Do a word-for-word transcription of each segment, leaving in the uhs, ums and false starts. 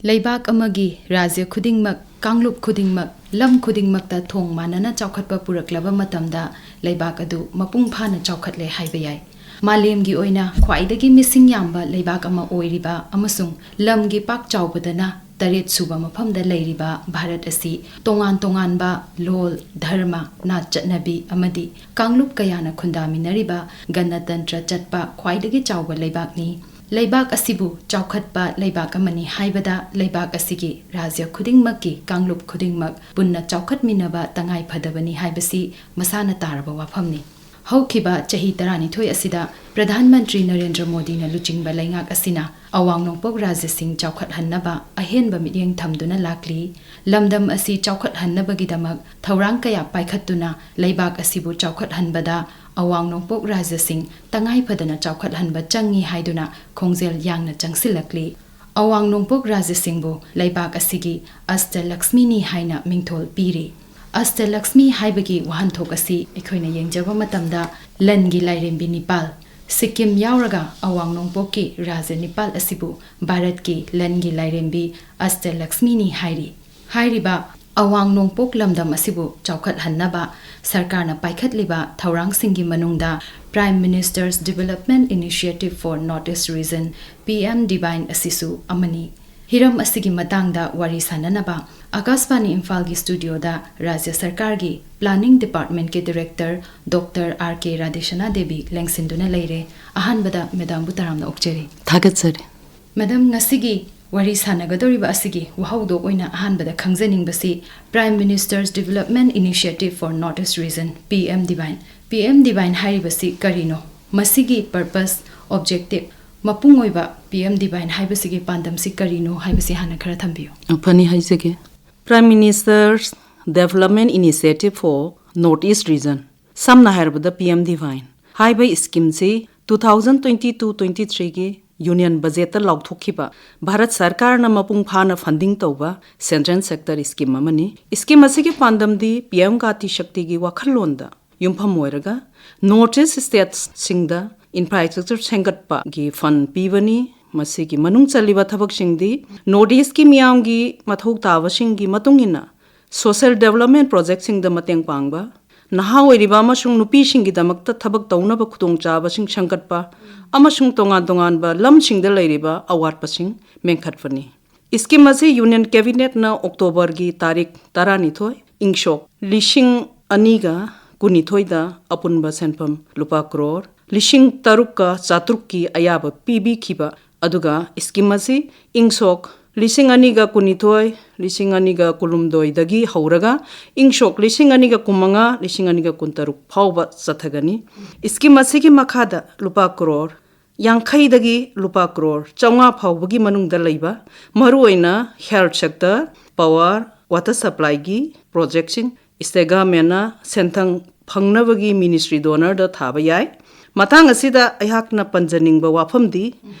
ꯂꯩꯕꯥꯛ ꯑꯃꯒꯤ ꯔꯥꯖ꯭ꯌ ꯈꯨꯗꯤꯡꯃꯛ, ꯀꯥꯡꯂꯨꯞ ꯈꯨꯗꯤꯡꯃꯛ, ꯂꯝ ꯈꯨꯗꯤꯡꯃꯛꯇ ꯊꯣꯡ ꯃꯥꯟꯅꯅ ꯆꯥꯎꯈꯠꯄ ꯄꯨꯔꯛꯂꯕ ꯃꯇꯝꯗ ꯂꯩꯕꯥꯛ ꯑꯗꯨ ꯃꯄꯨꯡ ꯐꯥꯅ ꯆꯥꯎꯈꯠꯂꯦ ꯍꯥꯏꯕ ꯌꯥꯏ꯫ ꯃꯥꯂꯦꯝꯒꯤ ꯑꯣꯏꯅ ꯈ꯭ꯋꯥꯏꯗꯒꯤ ꯃꯤꯁꯤꯡ ꯌꯥꯝꯕ ꯂꯩꯕꯥꯛ ꯑꯃ ꯑꯣꯏꯔꯤꯕ ꯑꯃꯁꯨꯡ ꯂꯝꯒꯤ ꯄꯥꯛ ꯆꯥꯎꯕꯗꯅ ꯇꯔꯦꯠ ꯁꯨꯕ ꯃꯐꯝꯗ ꯂꯩꯔꯤꯕ ꯚꯥꯔꯠ ꯑꯁꯤ ꯇꯣꯉꯥꯟ ꯇꯣꯉꯥꯟꯕ ꯂꯣꯜ, ꯙꯔꯃ, ꯅꯥꯠ ꯆꯠꯅꯕꯤ ꯑꯃꯗꯤ ꯀꯥꯡꯂꯨꯞ ꯀꯌꯥꯅ ꯈꯨꯟꯗꯥꯃꯤꯟꯅꯔꯤꯕ ꯒꯅꯇꯟꯇ꯭ꯔ ꯆꯠꯄ ꯈ꯭ꯋꯥꯏꯗꯒꯤ ꯆꯥꯎꯕ ꯂꯩꯕꯥꯛꯅꯤ꯫ ꯂꯩꯕꯥꯛ ꯑꯁꯤꯕꯨ ꯆꯥꯎꯈꯠꯄ ꯂꯩꯕꯥꯛ ꯑꯃꯅꯤ ꯍꯥꯏꯕꯗ ꯂꯩꯕꯥꯛ ꯑꯁꯤꯒꯤ ꯔꯥꯖ꯭ꯌ ꯈꯨꯗꯤꯡꯃꯛꯀꯤ ꯀꯥꯡꯂꯨꯞ ꯈꯨꯗꯤꯡꯃꯛ ꯄꯨꯟꯅ ꯆꯥꯎꯈꯠꯃꯤꯟꯅꯕ ꯇꯉꯥꯏ ꯐꯗꯕꯅꯤ ꯍꯥꯏꯕꯁꯤ ꯃꯁꯥꯅ ꯇꯥꯔꯕ ꯋꯥꯐꯝꯅꯤ꯫ ꯍꯧꯈꯤꯕ ꯆꯍꯤ ꯇꯔꯥꯅꯤꯊꯣꯏ ꯑꯁꯤꯗ ꯄ꯭ꯔꯙꯥꯟ ꯃꯟꯇ꯭ꯔꯤ ꯅꯔꯦꯟꯗ꯭ꯔ ꯃꯣꯗꯤꯅ ꯂꯨꯆꯤꯡꯕ ꯂꯩꯉꯥꯛ ꯑꯁꯤꯅ ꯑꯋꯥꯡ ꯅꯣꯡꯄꯣꯛ ꯔꯥꯖ꯭ꯌꯁꯤꯡ ꯆꯥꯎꯈꯠꯍꯟꯅꯕ ꯑꯍꯦꯟꯕ ꯃꯤꯠꯌꯦꯡ ꯊꯝꯗꯨꯅ ꯂꯥꯛꯂꯤ꯫ ꯂꯝꯗꯝ ꯑꯁꯤ ꯆꯥꯎꯈꯠꯍꯟꯅꯕꯒꯤꯗꯃꯛ ꯊꯧꯔꯥꯡ ꯀꯌꯥ ꯄꯥꯏꯈꯠꯇꯨꯅ ꯂꯩꯕꯥꯛ ꯑꯁꯤꯕꯨ ꯆꯥꯎꯈꯠꯍꯟꯕꯗ ꯑꯋꯥꯡ ꯅꯣꯡꯄꯣꯛ ꯔꯥꯖ꯭ꯌꯁꯤꯡ ꯇꯉꯥꯏ ꯐꯗꯅ ꯆꯥꯎꯈꯠꯍꯟꯕ ꯆꯪꯏ ꯍꯥꯏꯗꯨꯅ ꯈꯣꯡꯖꯦꯜ ꯌꯥꯡꯅ ꯆꯪꯁꯤꯜꯂꯛꯂꯤ꯫ ꯑꯋꯥꯡ ꯅꯣꯡꯄꯣꯛ ꯔꯥꯖ꯭ꯌꯁꯤꯡꯕꯨ ꯂꯩꯕꯥꯛ ꯑꯁꯤꯒꯤ ꯑꯁ꯭ꯇ ꯂꯛꯁꯃꯤꯅꯤ ꯍꯥꯏꯅ ꯃꯤꯡꯊꯣꯜ ꯄꯤꯔꯤ꯫ ꯑꯁ꯭ꯇ ꯂꯛꯁꯃꯤ ꯍꯥꯏꯕꯒꯤ ꯋꯥꯍꯟꯊꯣꯛ ꯑꯁꯤ ꯑꯩꯈꯣꯏꯅ ꯌꯦꯡꯖꯕ ꯃꯇꯝꯗ ꯂꯟꯒꯤ ꯂꯥꯏꯔꯦꯝꯕꯤ ꯅꯤꯄꯥꯜ, ꯁꯤꯛꯀꯤꯝ ꯌꯥꯎꯔꯒ ꯑꯋꯥꯡ ꯅꯣꯡꯄꯣꯛꯀꯤ ꯔꯥꯖ꯭ꯌ ꯅꯤꯄꯥꯜ ꯑꯁꯤꯕꯨ ꯚꯥꯔꯠꯀꯤ ꯂꯟꯒꯤ ꯂꯥꯏꯔꯦꯝꯕꯤ ꯑꯁ꯭ꯇ ꯂꯛꯁꯃꯤꯅꯤ ꯍꯥꯏꯔꯤ꯫ ꯍꯥꯏꯔꯤꯕ ꯑꯋꯥꯡ ꯅꯣꯡꯄꯣꯛ ꯂꯝꯗꯝ ꯑꯁꯤꯕꯨ ꯆꯥꯎꯈꯠꯍꯟꯅꯕ ꯁꯔꯀꯥꯔꯅ ꯄꯥꯏꯈꯠꯂꯤꯕ ꯊꯧꯔꯥꯡꯁꯤꯡꯒꯤ ꯃꯅꯨꯡꯗ Prime Minister's Development Initiative for North East Region, P M divine ꯑꯁꯤꯁꯨ ꯑꯃꯅꯤ꯫ ꯍꯤꯔꯝ ꯑꯁꯤꯒꯤ ꯃꯇꯥꯡꯗ ꯋꯥꯔꯤ ꯁꯥꯅꯅꯕ ꯑꯀꯥꯁꯕꯥꯅꯤ ꯏꯝꯐꯥꯜꯒꯤ ꯁ꯭ꯇꯨꯗꯤꯑꯣꯗ ꯔꯥꯖ꯭ꯌ ꯁꯔꯀꯥꯔꯒꯤ ꯄ꯭ꯂꯥꯅꯤꯡ ꯗꯤꯄꯥꯔꯠꯃꯦꯟꯠꯀꯤ ꯗꯤꯔꯦꯛꯇꯔ ꯗꯣꯛꯇꯔ ꯑꯥꯔ ꯀꯦ ꯔꯥꯙꯦꯁꯅꯥ ꯗꯦꯕꯤ ꯂꯦꯡꯁꯤꯟꯗꯨꯅ ꯂꯩꯔꯦ꯫ ꯑꯍꯥꯟꯕꯗ ꯃꯦꯗꯥꯝꯕꯨ ꯇꯔꯥꯝꯅ ꯑꯣꯛꯆꯔꯤ꯫ ꯊꯥꯒꯠꯆꯔꯤ꯫ ꯃꯦꯗꯥꯝ, ꯉꯁꯤꯒꯤ ꯋꯥꯔꯤ ꯁꯥꯟꯅꯒꯗꯧꯔꯤꯕ ꯑꯁꯤꯒꯤ ꯋꯥꯍꯧꯗꯣꯛ ꯑꯣꯏꯅ ꯑꯍꯥꯟꯕꯗ ꯈꯪꯖꯅꯤꯡꯕꯁꯤ Prime Minister's Development Initiative for North East Region, P M divine. P M divine ꯍꯥꯏꯔꯤꯕꯁꯤ ꯀꯔꯤꯅꯣ? ꯃꯁꯤꯒꯤ ꯄꯔꯄꯁ, ꯑꯣꯕꯖꯦꯛꯇꯤꯚ, ꯃꯄꯨꯡ ꯑꯣꯏꯕ ꯄꯤ ꯑꯦꯝ ꯗꯤꯚꯥꯏꯟ ꯍꯥꯏꯕꯁꯤꯒꯤ ꯄꯥꯟꯗꯝꯁꯤ ꯀꯔꯤꯅꯣ ꯍꯥꯏꯕꯁꯤ ꯍꯥꯟꯅ ꯈꯔ ꯊꯝꯕꯤꯌꯨ꯫ ꯐꯅꯤ, ꯍꯥꯏꯖꯒꯦ꯫ Prime Minister's Development Initiative for North East Region, ꯁꯝꯅ ꯍꯥꯏꯔꯕꯗ ꯄꯤ ꯑꯦꯝ ꯗꯤꯚꯥꯏꯟ ꯍꯥꯏꯕ ꯁ꯭ꯀꯤꯝꯁꯤ two thousand twenty two twenty three ꯒꯤ ꯌꯨꯅꯤꯌꯟ ꯕꯖꯦꯠꯇ ꯂꯥꯎꯊꯣꯛꯈꯤꯕ ꯚꯥꯔꯠ ꯁꯔꯀꯥꯔꯅ ꯃꯄꯨꯡ ꯐꯥꯅ ꯐꯟꯗꯤꯡ ꯇꯧꯕ ꯁꯦꯟꯇ꯭ꯔꯦꯜ ꯁꯦꯛꯇꯔ ꯁ꯭ꯀꯤꯝ ꯑꯃꯅꯤ꯫ ꯁ꯭ꯀꯤꯝ ꯑꯁꯤꯒꯤ ꯄꯥꯟꯗꯝꯗꯤ ꯄꯤ ꯑꯦꯝ ꯒꯥꯇꯤ ꯁꯛꯇꯤꯒꯤ ꯋꯥꯈꯜꯂꯣꯟꯗ ꯌꯨꯝꯐꯝ ꯑꯣꯏꯔꯒ ꯅꯣꯔꯠ ꯏꯁ ꯁ꯭ꯇꯦꯠꯁꯤꯡꯗ ꯏꯟꯐ꯭ꯔꯥꯁ꯭ꯇ꯭ꯔꯛꯆꯔ ꯁꯦꯝꯒꯠꯄꯒꯤ ꯐꯟ ꯄꯤꯕꯅꯤ꯫ ꯃꯁꯤꯒꯤ ꯃꯅꯨꯡ ꯆꯜꯂꯤꯕ ꯊꯕꯛꯁꯤꯡꯗꯤ North East ꯀꯤ ꯃꯤꯌꯥꯝꯒꯤ ꯃꯊꯧ ꯇꯥꯕꯁꯤꯡꯒꯤ ꯃꯇꯨꯡ ꯏꯟꯅ social development project ꯁꯤꯡꯗ ꯃꯇꯦꯡ ꯄꯥꯡꯕ, ꯅꯍꯥ ꯑꯣꯏꯔꯤꯕ ꯑꯃꯁꯨꯡ ꯅꯨꯄꯤꯁꯤꯡꯒꯤꯗꯃꯛꯇ ꯊꯕꯛ ꯇꯧꯅꯕ ꯈꯨꯗꯣꯡꯆꯥꯕꯁꯤꯡ ꯁꯦꯝꯒꯠꯄ ꯑꯃꯁꯨꯡ ꯇꯣꯉꯥꯟ ꯇꯣꯉꯥꯟꯕ ꯂꯝꯁꯤꯡꯗ ꯂꯩꯔꯤꯕ ꯑꯋꯥꯠꯄꯁꯤꯡ ꯃꯦꯟꯈꯠꯄꯅꯤ꯫ Scheme ꯑꯁꯤ Union Cabinet ꯅ October ꯒꯤ ꯇꯥꯔꯤꯛ ꯇꯔꯥꯅꯤꯊꯣꯏ, ꯏꯪ ꯁꯣꯛ ꯂꯤꯁꯤꯡ ꯑꯅꯤꯒ ꯀꯨꯟꯅꯤꯊꯣꯏꯗ ꯑꯄꯨꯟꯕ ꯁꯦꯟꯐꯝ ꯂꯨꯄꯥ ꯀ꯭ꯔꯣꯔ ꯂꯤꯁꯤꯡ ꯇꯔꯨꯛꯀ ꯆꯥꯇ꯭ꯔꯨꯛꯀꯤ ꯑꯌꯥꯕ ꯄꯤꯕꯤꯈꯤꯕ, ꯑꯗꯨꯒ scheme ꯑꯁꯤ ꯏꯪ ꯁꯣꯛ ꯂꯤꯁꯤꯡ ꯑꯅꯤꯒ ꯀꯨꯟꯅꯤꯊꯣꯏ, ꯂꯤꯁꯤꯡ ꯑꯅꯤꯒ ꯀꯨꯟꯍꯨꯝꯗꯣꯏꯗꯒꯤ ꯍꯧꯔꯒ ꯏꯪ ꯁꯣꯛ ꯂꯤꯁꯤꯡ ꯑꯅꯤꯒ ꯀꯨꯟꯃꯉꯥ, ꯂꯤꯁꯤꯡ ꯑꯅꯤꯒ ꯀꯨꯟꯇꯔꯨꯛ ꯐꯥꯎꯕ ꯆꯠꯊꯒꯅꯤ꯫ Scheme ꯑꯁꯤꯒꯤ ꯃꯈꯥꯗ ꯂꯨꯄꯥ ꯀ꯭ꯔꯣꯔ ꯌꯥꯡꯈꯩꯗꯒꯤ ꯂꯨꯄꯥ ꯀ꯭ꯔꯣꯔ ꯆꯥꯝꯃꯉꯥ ꯐꯥꯎꯕꯒꯤ ꯃꯅꯨꯡꯗ ꯂꯩꯕ, ꯃꯔꯨꯑꯣꯏꯅ health sector, power, water supply ꯒꯤ project ꯁꯤꯡ, state government ꯅ ꯁꯦꯟꯊꯪ ꯐꯪꯅꯕꯒꯤ ministry donor ꯗ ꯊꯥꯕ ꯌꯥꯏ꯫ ꯃꯇꯥꯡ ꯑꯁꯤꯗ ꯑꯩꯍꯥꯛꯅ ꯄꯟꯖꯅꯤꯡꯕ ꯋꯥꯐꯝꯗꯤ,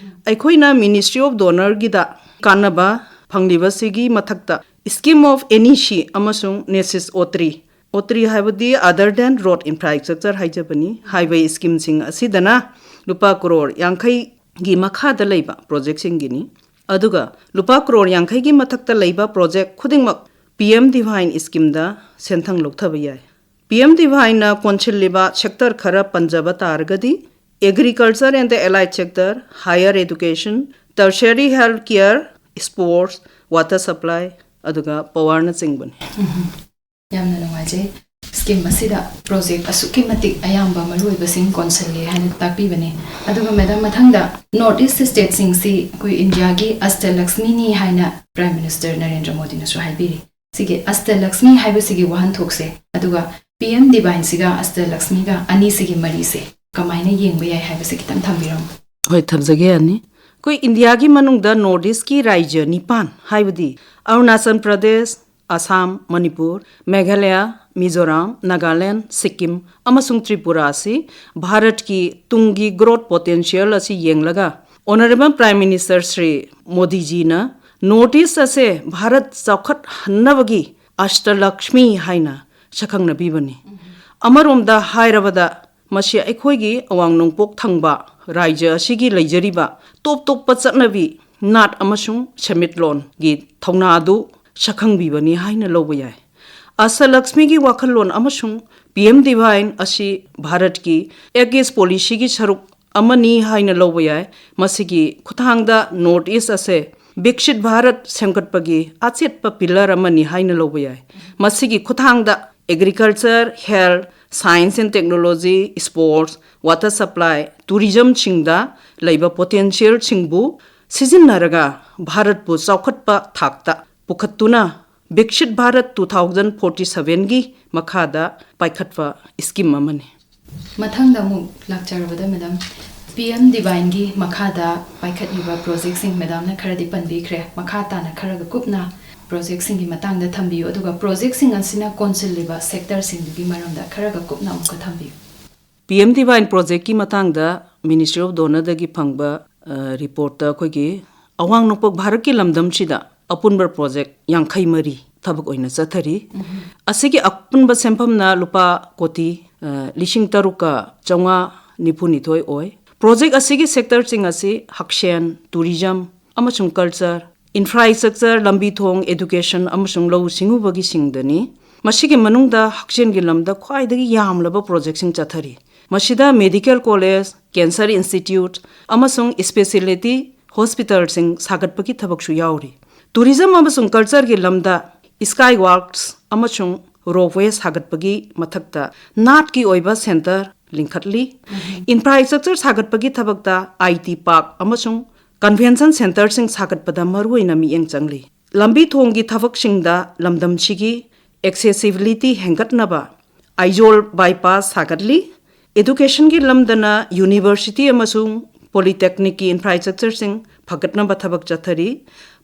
ꯑꯩꯈꯣꯏꯅ Ministry of Donor ꯒꯤꯗ ꯀꯥꯟꯅꯕ ꯐꯪꯂꯤꯕꯁꯤꯒꯤ ꯃꯊꯛꯇ Scheme of NEC ꯑꯃꯁꯨꯡ NECES OTRI, OTRI ꯍꯥꯏꯕꯗꯤ other than road infrastructure ꯍꯥꯏꯖꯕꯅꯤ, highway scheme ꯁꯤꯡ ꯑꯁꯤꯗꯅ ꯂꯨꯄꯥ ꯀ꯭ꯔꯣꯔ ꯌꯥꯡꯈꯩꯒꯤ ꯃꯈꯥꯗ ꯂꯩꯕ project ꯁꯤꯡꯒꯤꯅꯤ꯫ ꯑꯗꯨꯒ ꯂꯨꯄꯥ ꯀ꯭ꯔꯣꯔ ꯌꯥꯡꯈꯩꯒꯤ ꯃꯊꯛꯇ ꯂꯩꯕ project ꯈꯨꯗꯤꯡꯃꯛ PM DIGHYN scheme ꯗ ꯁꯦꯟꯊꯪ ꯂꯧꯊꯕ ꯌꯥꯏ꯫ PM DIGHYN ꯅ ꯀꯣꯟꯁꯤꯜꯂꯤꯕ sector ꯈꯔ ꯄꯟꯖꯕ ꯇꯥꯔꯒꯗꯤ, agriculture and the allied sector, higher education, tertiary health care, sports, water supply, ꯑꯗꯨꯒ power ꯅꯆꯤꯡꯕꯅꯤ꯫ ꯌꯥꯝꯅ ꯅꯨꯡꯉꯥꯏꯖꯩ꯫ Scheme ꯑꯁꯤꯗ project ꯑꯁꯨꯛꯀꯤ ꯃꯇꯤꯛ ꯑꯌꯥꯝꯕ ꯃꯔꯨꯑꯣꯏꯕꯁꯤꯡ ꯀꯣꯟꯁꯤꯜꯂꯤ ꯍꯥꯏꯅ ꯇꯥꯛꯄꯤꯕꯅꯤ꯫ ꯑꯗꯨꯒ madam, ꯃꯊꯪꯗ North East state ꯁꯤꯡꯁꯤ ꯑꯩꯈꯣꯏ ꯏꯟꯗꯤꯌꯥꯒꯤ ꯑꯁꯇ ꯂꯛꯁꯃꯤꯅꯤ ꯍꯥꯏꯅ Prime Minister ꯅꯔꯦꯟꯗ꯭ꯔ ꯃꯣꯗꯤꯅꯁꯨ ꯍꯥꯏꯕꯤꯔꯤ꯫ ꯁꯤꯒꯤ ꯑꯁꯇ ꯂꯛꯁꯃꯤ ꯍꯥꯏꯕꯁꯤꯒꯤ ꯋꯥꯍꯟꯊꯣꯛꯁꯦ, ꯑꯗꯨꯒ PM DIGHYN ꯁꯤꯒ ꯑꯁꯇ ꯂꯛꯁꯃꯤꯒ ꯑꯅꯤꯁꯤꯒꯤ ꯃꯔꯤꯁꯦ ꯀꯃꯥꯏꯅ ꯌꯦꯡꯕ ꯌꯥꯏ ꯍꯥꯏꯕꯁꯦ ꯈꯤꯇꯪ ꯊꯝꯕꯤꯔꯝꯃꯨ꯫ ꯍꯣꯏ, ꯊꯝꯖꯒꯦ, ꯌꯥꯅꯤ꯫ ꯑꯩꯈꯣꯏ ꯏꯟꯗꯤꯌꯥꯒꯤ ꯃꯅꯨꯡꯗ North East ꯀꯤ ꯔꯥꯖ꯭ꯌ ꯅꯤꯄꯥꯟ, ꯍꯥꯏꯕꯗꯤ ꯑꯔꯨꯅꯥꯆꯜ ꯄ꯭ꯔꯗꯦꯁ, ꯑꯁꯥꯝ, ꯃꯅꯤꯄꯨꯔ, ꯃꯦꯘꯥꯂꯌꯥ, ꯃꯤꯖꯣꯔꯥꯝ, ꯅꯥꯒꯥꯂꯦꯟ, ꯁꯤꯛꯀꯤꯝ ꯑꯃꯁꯨꯡ ꯇ꯭ꯔꯤꯄꯨꯔꯥ ꯑꯁꯤ ꯚꯥꯔꯠꯀꯤ ꯇꯨꯡꯒꯤ growth potential ꯑꯁꯤ ꯌꯦꯡꯂꯒ Honourable Prime Minister Shri ꯃꯣꯗꯤꯖꯤꯅ North East ꯑꯁꯦ ꯚꯥꯔꯠ ꯆꯥꯎꯈꯠꯍꯟꯅꯕꯒꯤ ꯑꯁꯇ ꯂꯛꯁꯃꯤ ꯍꯥꯏꯅ ꯁꯛꯈꯪꯅꯕꯤꯕꯅꯤ꯫ ꯑꯃꯔꯣꯝꯗ ꯍꯥꯏꯔꯕꯗ, ꯃꯁꯤ ꯑꯩꯈꯣꯏꯒꯤ ꯑꯋꯥꯡ ꯅꯣꯡꯄꯣꯛ ꯊꯪꯕ ꯔꯥꯖ꯭ꯌ ꯑꯁꯤꯒꯤ ꯂꯩꯖꯔꯤꯕ ꯇꯣꯞ ꯇꯣꯞꯄ ꯆꯠꯅꯕꯤ, ꯅꯥꯠ ꯑꯃꯁꯨꯡ ꯁꯦꯟꯃꯤꯠꯂꯣꯟꯒꯤ ꯊꯧꯅꯥ ꯑꯗꯨ ꯁꯛꯈꯪꯕꯤꯕꯅꯤ ꯍꯥꯏꯅ ꯂꯧꯕ ꯌꯥꯏ꯫ ꯑꯁꯇꯂꯛꯁꯃꯤꯒꯤ ꯋꯥꯈꯜꯂꯣꯟ ꯑꯃꯁꯨꯡ ꯄꯤ ꯑꯦꯝ ꯗꯤꯚꯥꯏꯟ ꯑꯁꯤ ꯚꯥꯔꯠꯀꯤ ꯑꯦꯛ ꯏꯁ ꯄꯣꯂꯤꯁꯤꯒꯤ ꯁꯔꯨꯛ ꯑꯃꯅꯤ ꯍꯥꯏꯅ ꯂꯧꯕ ꯌꯥꯏ꯫ ꯃꯁꯤꯒꯤ ꯈꯨꯠꯊꯥꯡꯗ ꯅꯣꯔꯠ ꯏꯁ ꯑꯁꯦ ꯕꯤꯛꯁꯤꯠ ꯚꯥꯔꯠ ꯁꯦꯝꯒꯠꯄꯒꯤ ꯑꯆꯦꯠꯄ ꯄꯤꯂꯔ ꯑꯃꯅꯤ ꯍꯥꯏꯅ ꯂꯧꯕ ꯌꯥꯏ꯫ ꯃꯁꯤꯒꯤ ꯈꯨꯠꯊꯥꯡꯗ agriculture, health, science and technology, sports, water supply, tourismꯁꯤꯡꯗ ꯂꯩꯕ ꯄꯣꯇꯦꯟꯁꯤꯌꯦꯜꯁꯤꯡꯕꯨ ꯁꯤꯖꯤꯟꯅꯔꯒ ꯚꯥꯔꯠꯄꯨ ꯆꯥꯎꯈꯠꯄ ꯊꯥꯛꯇ ꯄꯨꯈꯠꯇꯨꯅ ꯕꯤꯛꯁꯤꯠ ꯚꯥꯔꯠ ꯇꯨ ꯊꯥꯎꯖꯟ ꯐꯣꯔꯇꯤ ꯁꯚꯦꯟꯒꯤ ꯃꯈꯥꯗ ꯄꯥꯏꯈꯠꯄ ꯁ꯭ꯀꯤꯝ ꯑꯃꯅꯤ꯫ ꯃꯊꯪꯗ ꯑꯃꯨꯛ ꯂꯥꯛꯆꯔꯕꯗ ꯃꯦꯗꯥꯝ, ꯄꯤ ꯑꯦꯝ ꯗꯤꯚꯥꯏꯟꯒꯤ ꯃꯈꯥꯗ ꯄꯥꯏꯈꯠꯂꯤꯕ ꯄ꯭ꯔꯣꯖꯦꯛꯁꯤꯡ ꯃꯦꯗꯥꯝꯅ ꯈꯔꯗꯤ ꯄꯟꯕꯤꯈ꯭ꯔꯦ꯫ ꯃꯈꯥ ꯇꯥꯅ ꯈꯔꯒ ꯀꯨꯞꯅ ꯄ꯭ꯔꯣꯖꯦꯛꯁꯤꯡꯒꯤ ꯃꯇꯥꯡꯗ ꯊꯝꯕꯤꯌꯨ, ꯑꯗꯨꯒ ꯄ꯭ꯔꯣꯖꯦꯛꯁꯤꯡ ꯑꯁꯤꯅ ꯀꯣꯟꯁꯤꯜꯂꯤꯕ ꯁꯦꯛꯇꯔꯁꯤꯡꯗꯨꯒꯤ ꯃꯔꯝꯗ ꯈꯔꯒ ꯀꯨꯞꯅ ꯑꯃꯨꯛꯀ ꯊꯝꯕꯤꯌꯨ꯫ ꯄꯤ ꯑꯦꯝ ꯗꯤꯚꯥꯏꯟ ꯄ꯭ꯔꯣꯖꯦꯛꯀꯤ ꯃꯇꯥꯡꯗ ꯃꯤꯅꯤꯁꯇ꯭ꯔꯤ ꯑꯣꯐ ꯗꯣꯅꯔꯗꯒꯤ ꯐꯪꯕ, ꯑ, ꯔꯤꯄꯣꯔꯠꯇ ꯑꯩꯈꯣꯏꯒꯤ ꯑꯋꯥꯡ ꯅꯣꯡꯄꯣꯛ ꯚꯥꯔꯠꯀꯤ ꯂꯝꯗꯝꯁꯤꯗ ꯑꯄꯨꯟꯕ ꯄ꯭ꯔꯣꯖꯦꯛ ꯌꯥꯡꯈꯩ ꯃꯔꯤ ꯊꯕꯛ ꯑꯣꯏꯅ ꯆꯠꯊꯔꯤ꯫ ꯑꯁꯤꯒꯤ ꯑꯄꯨꯟꯕ ꯁꯦꯟꯐꯝꯅ ꯂꯨꯄꯥ ꯀꯣꯇꯤ, ꯑ, ꯂꯤꯁꯤꯡ ꯇꯔꯨꯛꯀ ꯆꯥꯝꯃꯉꯥ ꯅꯤꯐꯨ ꯅꯤꯊꯣꯏ ꯑꯣꯏ꯫ ꯄ꯭ꯔꯣꯖꯦꯛ ꯑꯁꯤꯒꯤ ꯁꯦꯛꯇꯔꯁꯤꯡ ꯑꯁꯤ ꯍꯛꯁꯦꯜ, ꯇꯨꯔꯤꯖꯝ ꯑꯃꯁꯨꯡ ꯀꯜꯆꯔ, ꯏꯟꯐ꯭ꯔꯥꯁ꯭ꯇ꯭ꯔꯛꯆꯔ, ꯂꯝꯕꯤ ꯊꯣꯡ, ꯑꯦꯗꯨꯀꯦꯁꯟ ꯑꯃꯁꯨꯡ ꯂꯧꯎ ꯁꯤꯡꯎꯕꯒꯤ ꯁꯤꯡꯗꯅꯤ꯫ ꯃꯁꯤꯒꯤ ꯃꯅꯨꯡꯗ ꯍꯛꯁꯦꯜꯒꯤ ꯂꯝꯗ ꯈ꯭ꯋꯥꯏꯗꯒꯤ ꯌꯥꯝꯂꯕ ꯄ꯭ꯔꯣꯖꯦꯛꯁꯤꯡ ꯆꯠꯊꯔꯤ꯫ ꯃꯁꯤꯗ ꯃꯦꯗꯤꯀꯦꯜ ꯀꯣꯂꯦꯖ, ꯀꯦꯟꯁꯔ ꯏꯟꯁꯇꯤꯇ꯭ꯌꯨꯠ ꯑꯃꯁꯨꯡ ꯏꯁꯄꯦꯁꯤꯌꯦꯂꯤꯇꯤ ꯍꯣꯁꯄꯤꯇꯥꯜꯁꯤꯡ ꯁꯥꯒꯠꯄꯒꯤ ꯊꯕꯛꯁꯨ ꯌꯥꯎꯔꯤ꯫ ꯇꯨꯔꯤꯖꯝ ꯑꯃꯁꯨꯡ ꯀꯜꯆꯔꯒꯤ ꯂꯝꯗ ꯁ꯭ꯀꯥꯏ ꯋꯥꯛꯁ ꯑꯃꯁꯨꯡ ꯔꯣꯞꯋꯦ ꯁꯥꯒꯠꯄꯒꯤ ꯃꯊꯛꯇ ꯅꯥꯠꯀꯤ ꯑꯣꯏꯕ ꯁꯦꯟꯇꯔ ꯂꯤꯡꯈꯠꯂꯤ꯫ ꯏꯟꯐ꯭ꯔꯥꯁ꯭ꯇ꯭ꯔꯛꯆꯔ ꯁꯥꯒꯠꯄꯒꯤ ꯊꯕꯛꯇ ꯑꯥꯏ ꯇꯤ ꯄꯥꯔꯛ ꯑꯃꯁꯨꯡ ꯀꯟꯚꯦꯟꯁꯟ ꯁꯦꯟꯇꯔꯁꯤꯡ ꯁꯥꯒꯠꯄꯗ ꯃꯔꯨꯑꯣꯏꯅ ꯃꯤꯠꯌꯦꯡ ꯆꯪꯂꯤ꯫ ꯂꯝꯕꯤ ꯊꯣꯡꯒꯤ ꯊꯕꯛꯁꯤꯡꯗ ꯂꯝꯗꯝꯁꯤꯒꯤ ꯑꯦꯛꯁꯦꯁꯤꯕꯤꯂꯤꯇꯤ ꯍꯦꯟꯒꯠꯅꯕ ꯑꯥꯏꯖꯣꯜ ꯕꯥꯏꯄꯥꯁ ꯁꯥꯒꯠꯂꯤ꯫ ꯑꯦꯗꯨꯀꯦꯁꯟꯒꯤ ꯂꯝꯗꯅ ꯌꯨꯅꯤꯚꯔꯁꯤꯇꯤ ꯑꯃꯁꯨꯡ ꯄꯣꯂꯤꯇꯦꯛꯅꯤꯛꯀꯤ ꯏꯟꯐ꯭ꯔꯥꯁ꯭ꯇ꯭ꯔꯛꯆꯔꯁꯤꯡ ꯐꯒꯠꯅꯕ ꯊꯕꯛ ꯆꯠꯊꯔꯤ꯫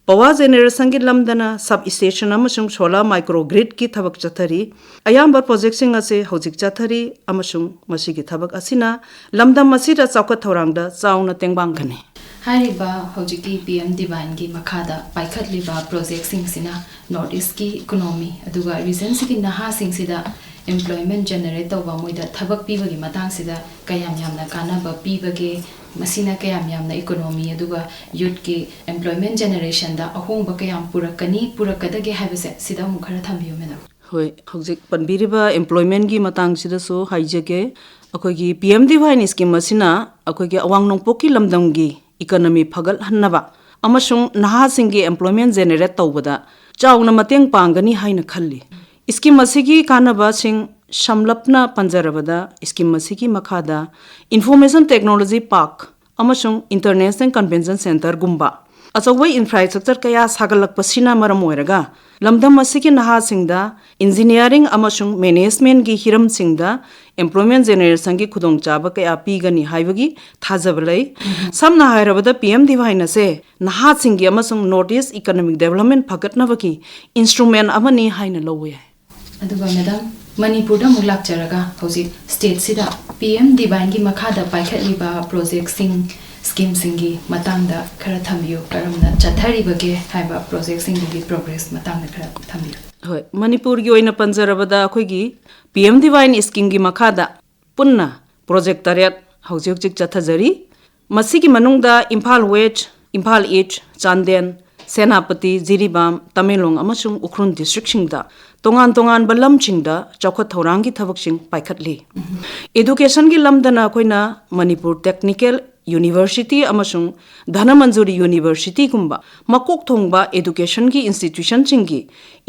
ꯄꯋꯥꯔ ꯖꯦꯅꯦꯔꯦꯁꯟꯒꯤ ꯂꯝꯗꯅ ꯁꯕ ꯁ꯭ꯇꯦꯁꯟ ꯑꯃꯁꯨꯡ ꯁꯣꯂꯥꯔ ꯃꯥꯏꯀ꯭ꯔꯣ ꯒ꯭ꯔꯤꯗꯀꯤ ꯊꯕꯛ ꯆꯠꯊꯔꯤ꯫ ꯑꯌꯥꯝꯕ ꯄ꯭ꯔꯣꯖꯦꯛꯁꯤꯡ ꯑꯁꯤ ꯍꯧꯖꯤꯛ ꯆꯠꯊꯔꯤ ꯑꯃꯁꯨꯡ ꯃꯁꯤꯒꯤ ꯊꯕꯛ ꯑꯁꯤꯅ ꯂꯝꯗꯝ ꯑꯁꯤꯗ ꯆꯥꯎꯈꯠ ꯊꯧꯔꯥꯡꯗ ꯆꯥꯎꯅ ꯇꯦꯡꯕꯥꯡꯒꯅꯤ꯫ ꯍꯥꯏꯔꯤꯕ ꯍꯧꯖꯤꯛꯀꯤ ꯄꯤ ꯑꯦꯝ ꯗꯤꯚꯥꯏꯟꯒꯤ ꯃꯈꯥꯗ ꯄꯥꯏꯈꯠꯂꯤꯕ ꯄ꯭ꯔꯣꯖꯦꯛꯁꯤꯡꯁꯤꯅ ꯅꯣꯔꯠ ꯏꯁꯀꯤ ꯏꯀꯣꯅꯣꯃꯤ ꯑꯗꯨꯒ ꯔꯤꯖꯟꯁꯤꯒꯤ ꯅꯍꯥꯁꯤꯡꯁꯤꯗ Employment generate ꯇꯧꯕ, ꯃꯣꯏꯗ ꯊꯕꯛ ꯄꯤꯕꯒꯤ ꯃꯇꯥꯡꯁꯤꯗ ꯀꯌꯥꯝ ꯌꯥꯝꯅ ꯀꯥꯟꯅꯕ ꯄꯤꯕꯒꯦ? ꯃꯁꯤꯅ ꯀꯌꯥꯝ ꯌꯥꯝꯅ economy ꯑꯗꯨꯒ youthꯀꯤ employment generationꯗ ꯑꯍꯣꯡꯕ ꯀꯌꯥꯝ ꯄꯨꯔꯛꯀꯅꯤ, ꯄꯨꯔꯛꯀꯗꯒꯦ ꯍꯥꯏꯕꯁꯦ ꯁꯤꯗ ꯑꯃꯨꯛ ꯈꯔ ꯊꯝꯕꯤꯌꯨ, madam꯫ ꯍꯣꯏ, ꯍꯧꯖꯤꯛ ꯄꯟꯕꯤꯔꯤꯕ employmentꯒꯤ ꯃꯇꯥꯡꯁꯤꯗꯁꯨ ꯍꯥꯏꯖꯒꯦ꯫ ꯑꯩꯈꯣꯏꯒꯤ P M D Y scheme ꯑꯁꯤꯅ ꯑꯩꯈꯣꯏꯒꯤ ꯑꯋꯥꯡ ꯅꯣꯡꯄꯣꯛꯀꯤ ꯂꯝꯗꯝꯒꯤ economy ꯐꯒꯠꯍꯟꯅꯕ ꯑꯃꯁꯨꯡ ꯅꯍꯥꯁꯤꯡꯒꯤ employment generate ꯇꯧꯕꯗ ꯆꯥꯎꯅ ꯃꯇꯦꯡ ꯄꯥꯡꯒꯅꯤ ꯍꯥꯏꯅ ꯈꯜꯂꯤ꯫ Scheme ꯑꯁꯤꯒꯤ ꯀꯥꯟꯅꯕꯁꯤꯡ ꯁꯝꯂꯞꯅ ꯄꯟꯖꯔꯕꯗ, scheme ꯑꯁꯤꯒꯤ ꯃꯈꯥꯗ Information Technology Park ꯑꯃꯁꯨꯡ International Convention Centreꯒꯨꯝꯕ ꯑꯆꯧꯕ infrastructure ꯀꯌꯥ ꯁꯥꯒꯠꯂꯛꯄꯁꯤꯅ ꯃꯔꯝ ꯑꯣꯏꯔꯒ ꯂꯝꯗꯝ ꯑꯁꯤꯒꯤ ꯅꯍꯥꯁꯤꯡꯗ engineering ꯑꯃꯁꯨꯡ managementꯀꯤ ꯍꯤꯔꯝꯁꯤꯡꯗ employment generationꯒꯤ ꯈꯨꯗꯣꯡꯆꯥꯕ ꯀꯌꯥ ꯄꯤꯒꯅꯤ ꯍꯥꯏꯕꯒꯤ ꯊꯥꯖꯕ ꯂꯩ꯫ ꯁꯝꯅ ꯍꯥꯏꯔꯕꯗ, P M D Y ꯑꯁꯦ ꯅꯍꯥꯁꯤꯡꯒꯤ ꯑꯃꯁꯨꯡ North East economic development ꯐꯒꯠꯅꯕꯒꯤ instrument ꯑꯃꯅꯤ ꯍꯥꯏꯅ ꯂꯧꯕ ꯌꯥꯏ꯫ ꯑꯗꯨꯒ madam, ꯃꯅꯤꯄꯨꯔꯗ ꯑꯃꯨꯛ ꯂꯥꯛꯆꯔꯒ ꯍꯧꯖꯤꯛ stateꯁꯤꯗ P M D Yꯒꯤ ꯃꯈꯥꯗ ꯄꯥꯏꯈꯠꯂꯤꯕ projectꯁꯤꯡ, schemeꯁꯤꯡꯒꯤ ꯃꯇꯥꯡꯗ ꯈꯔ ꯊꯝꯕꯤꯌꯨ꯫ ꯀꯔꯝꯅ ꯆꯠꯊꯔꯤꯕꯒꯦ ꯍꯥꯏꯕ projectꯁꯤꯡꯗꯨꯒꯤ progress ꯃꯇꯥꯡꯗ ꯈꯔ ꯊꯝꯕꯤꯌꯨ꯫ ꯍꯣꯏ, ꯃꯅꯤꯄꯨꯔꯒꯤ ꯑꯣꯏꯅ ꯄꯟꯖꯔꯕꯗ ꯑꯩꯈꯣꯏꯒꯤ P M D Y schemeꯒꯤ ꯃꯈꯥꯗ ꯄꯨꯟꯅ project ꯇꯔꯦꯠ ꯍꯧꯖꯤꯛ ꯍꯧꯖꯤꯛ ꯆꯠꯊꯖꯔꯤ꯫ ꯃꯁꯤꯒꯤ ꯃꯅꯨꯡꯗ ꯏꯝꯐꯥꯜ West, ꯏꯝꯐꯥꯜ East, ꯆꯥꯟꯗꯦꯜ, ꯁꯦꯅꯥꯄꯇꯤ, ꯖꯤꯔꯤꯕꯥꯝ, ꯇꯃꯦꯡꯂꯣꯡ ꯑꯃꯁꯨꯡ ꯎꯈ꯭ꯔꯨꯜ districtꯁꯤꯡꯗ ꯇꯣꯉꯥꯟ ꯇꯣꯉꯥꯟꯕ ꯂꯝꯁꯤꯡꯗ ꯆꯥꯎꯈꯠ ꯊꯧꯔꯥꯡꯒꯤ ꯊꯕꯛꯁꯤꯡ ꯄꯥꯏꯈꯠꯂꯤ꯫ Educationꯒꯤ ꯂꯝꯗꯅ ꯑꯩꯈꯣꯏꯅ ꯃꯅꯤꯄꯨꯔ Technical University ꯑꯃꯁꯨꯡ ꯙꯅꯃꯟꯖꯨꯔꯤ Universityꯒꯨꯝꯕ ꯃꯀꯣꯛ ꯊꯣꯡꯕ educationꯒꯤ institutionꯁꯤꯡꯒꯤ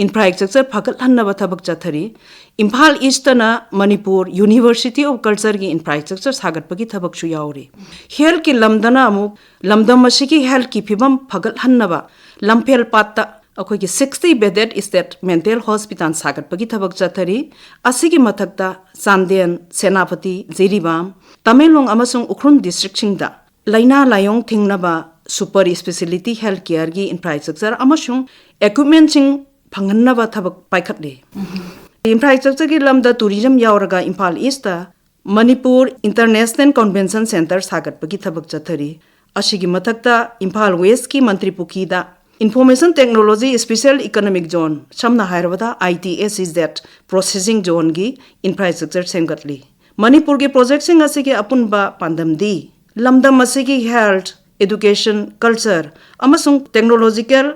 infrastructure ꯐꯒꯠꯍꯟꯅꯕ ꯊꯕꯛ ꯆꯠꯊꯔꯤ꯫ Imphal Eastꯇꯅ Manipur University of Cultureꯒꯤ infrastructure ꯁꯥꯒꯠꯄꯒꯤ ꯊꯕꯛꯁꯨ ꯌꯥꯎꯔꯤ꯫ Healthꯀꯤ ꯂꯝꯗꯅ ꯑꯃꯨꯛ ꯂꯝꯗꯝ ꯑꯁꯤꯒꯤ healthꯀꯤ ꯐꯤꯕꯝ ꯐꯒꯠꯍꯟꯅꯕ ꯂꯝꯐꯦꯜ ꯄꯥꯠꯇ ꯑꯩꯈꯣꯏꯒꯤ sixty bedded state mental hospital ꯁꯥꯒꯠꯄꯒꯤ ꯊꯕꯛ ꯆꯠꯊꯔꯤ꯫ ꯑꯁꯤꯒꯤ ꯃꯊꯛꯇ ꯆꯥꯟꯗꯦꯜ, ꯁꯦꯅꯥꯄꯇꯤ, ꯖꯤꯔꯤꯕꯥꯝ, ꯇꯃꯦꯡꯂꯣꯡ ꯑꯃꯁꯨꯡ ꯎꯈ꯭ꯔꯨꯜ districtꯁꯤꯡꯗ ꯂꯥꯏꯅꯥ ꯂꯥꯏꯑꯣꯡ ꯊꯤꯡꯅꯕ super speciality health careꯒꯤ infrastructure ꯑꯃꯁꯨꯡ equipmentꯁꯤꯡ ꯐꯪꯍꯟꯅꯕ ꯊꯕꯛ ꯄꯥꯏꯈꯠꯂꯤ꯫ Infrastructureꯒꯤ ꯂꯝꯗ tourism ꯌꯥꯎꯔꯒ Imphal Eastꯇ Manipur International Convention Centre ꯁꯥꯒꯠꯄꯒꯤ ꯊꯕꯛ ꯆꯠꯊꯔꯤ꯫ ꯑꯁꯤꯒꯤ ꯃꯊꯛꯇ ꯏꯝꯐꯥꯜ Westꯀꯤ ꯃꯟꯇ꯭ꯔꯤ ꯄꯨꯈ꯭ꯔꯤꯗ Information Technology Special Economic Zone, ꯁꯝꯅ ꯍꯥꯏꯔꯕꯗ I T S E Z Processing Zoneꯒꯤ infrastructure ꯁꯦꯝꯒꯠꯂꯤ꯫ ꯃꯅꯤꯄꯨꯔꯒꯤ projectꯁꯤꯡ ꯑꯁꯤꯒꯤ ꯑꯄꯨꯟꯕ ꯄꯥꯟꯗꯝꯗꯤ ꯂꯝꯗꯝ ꯑꯁꯤꯒꯤ health, education, culture ꯑꯃꯁꯨꯡ technological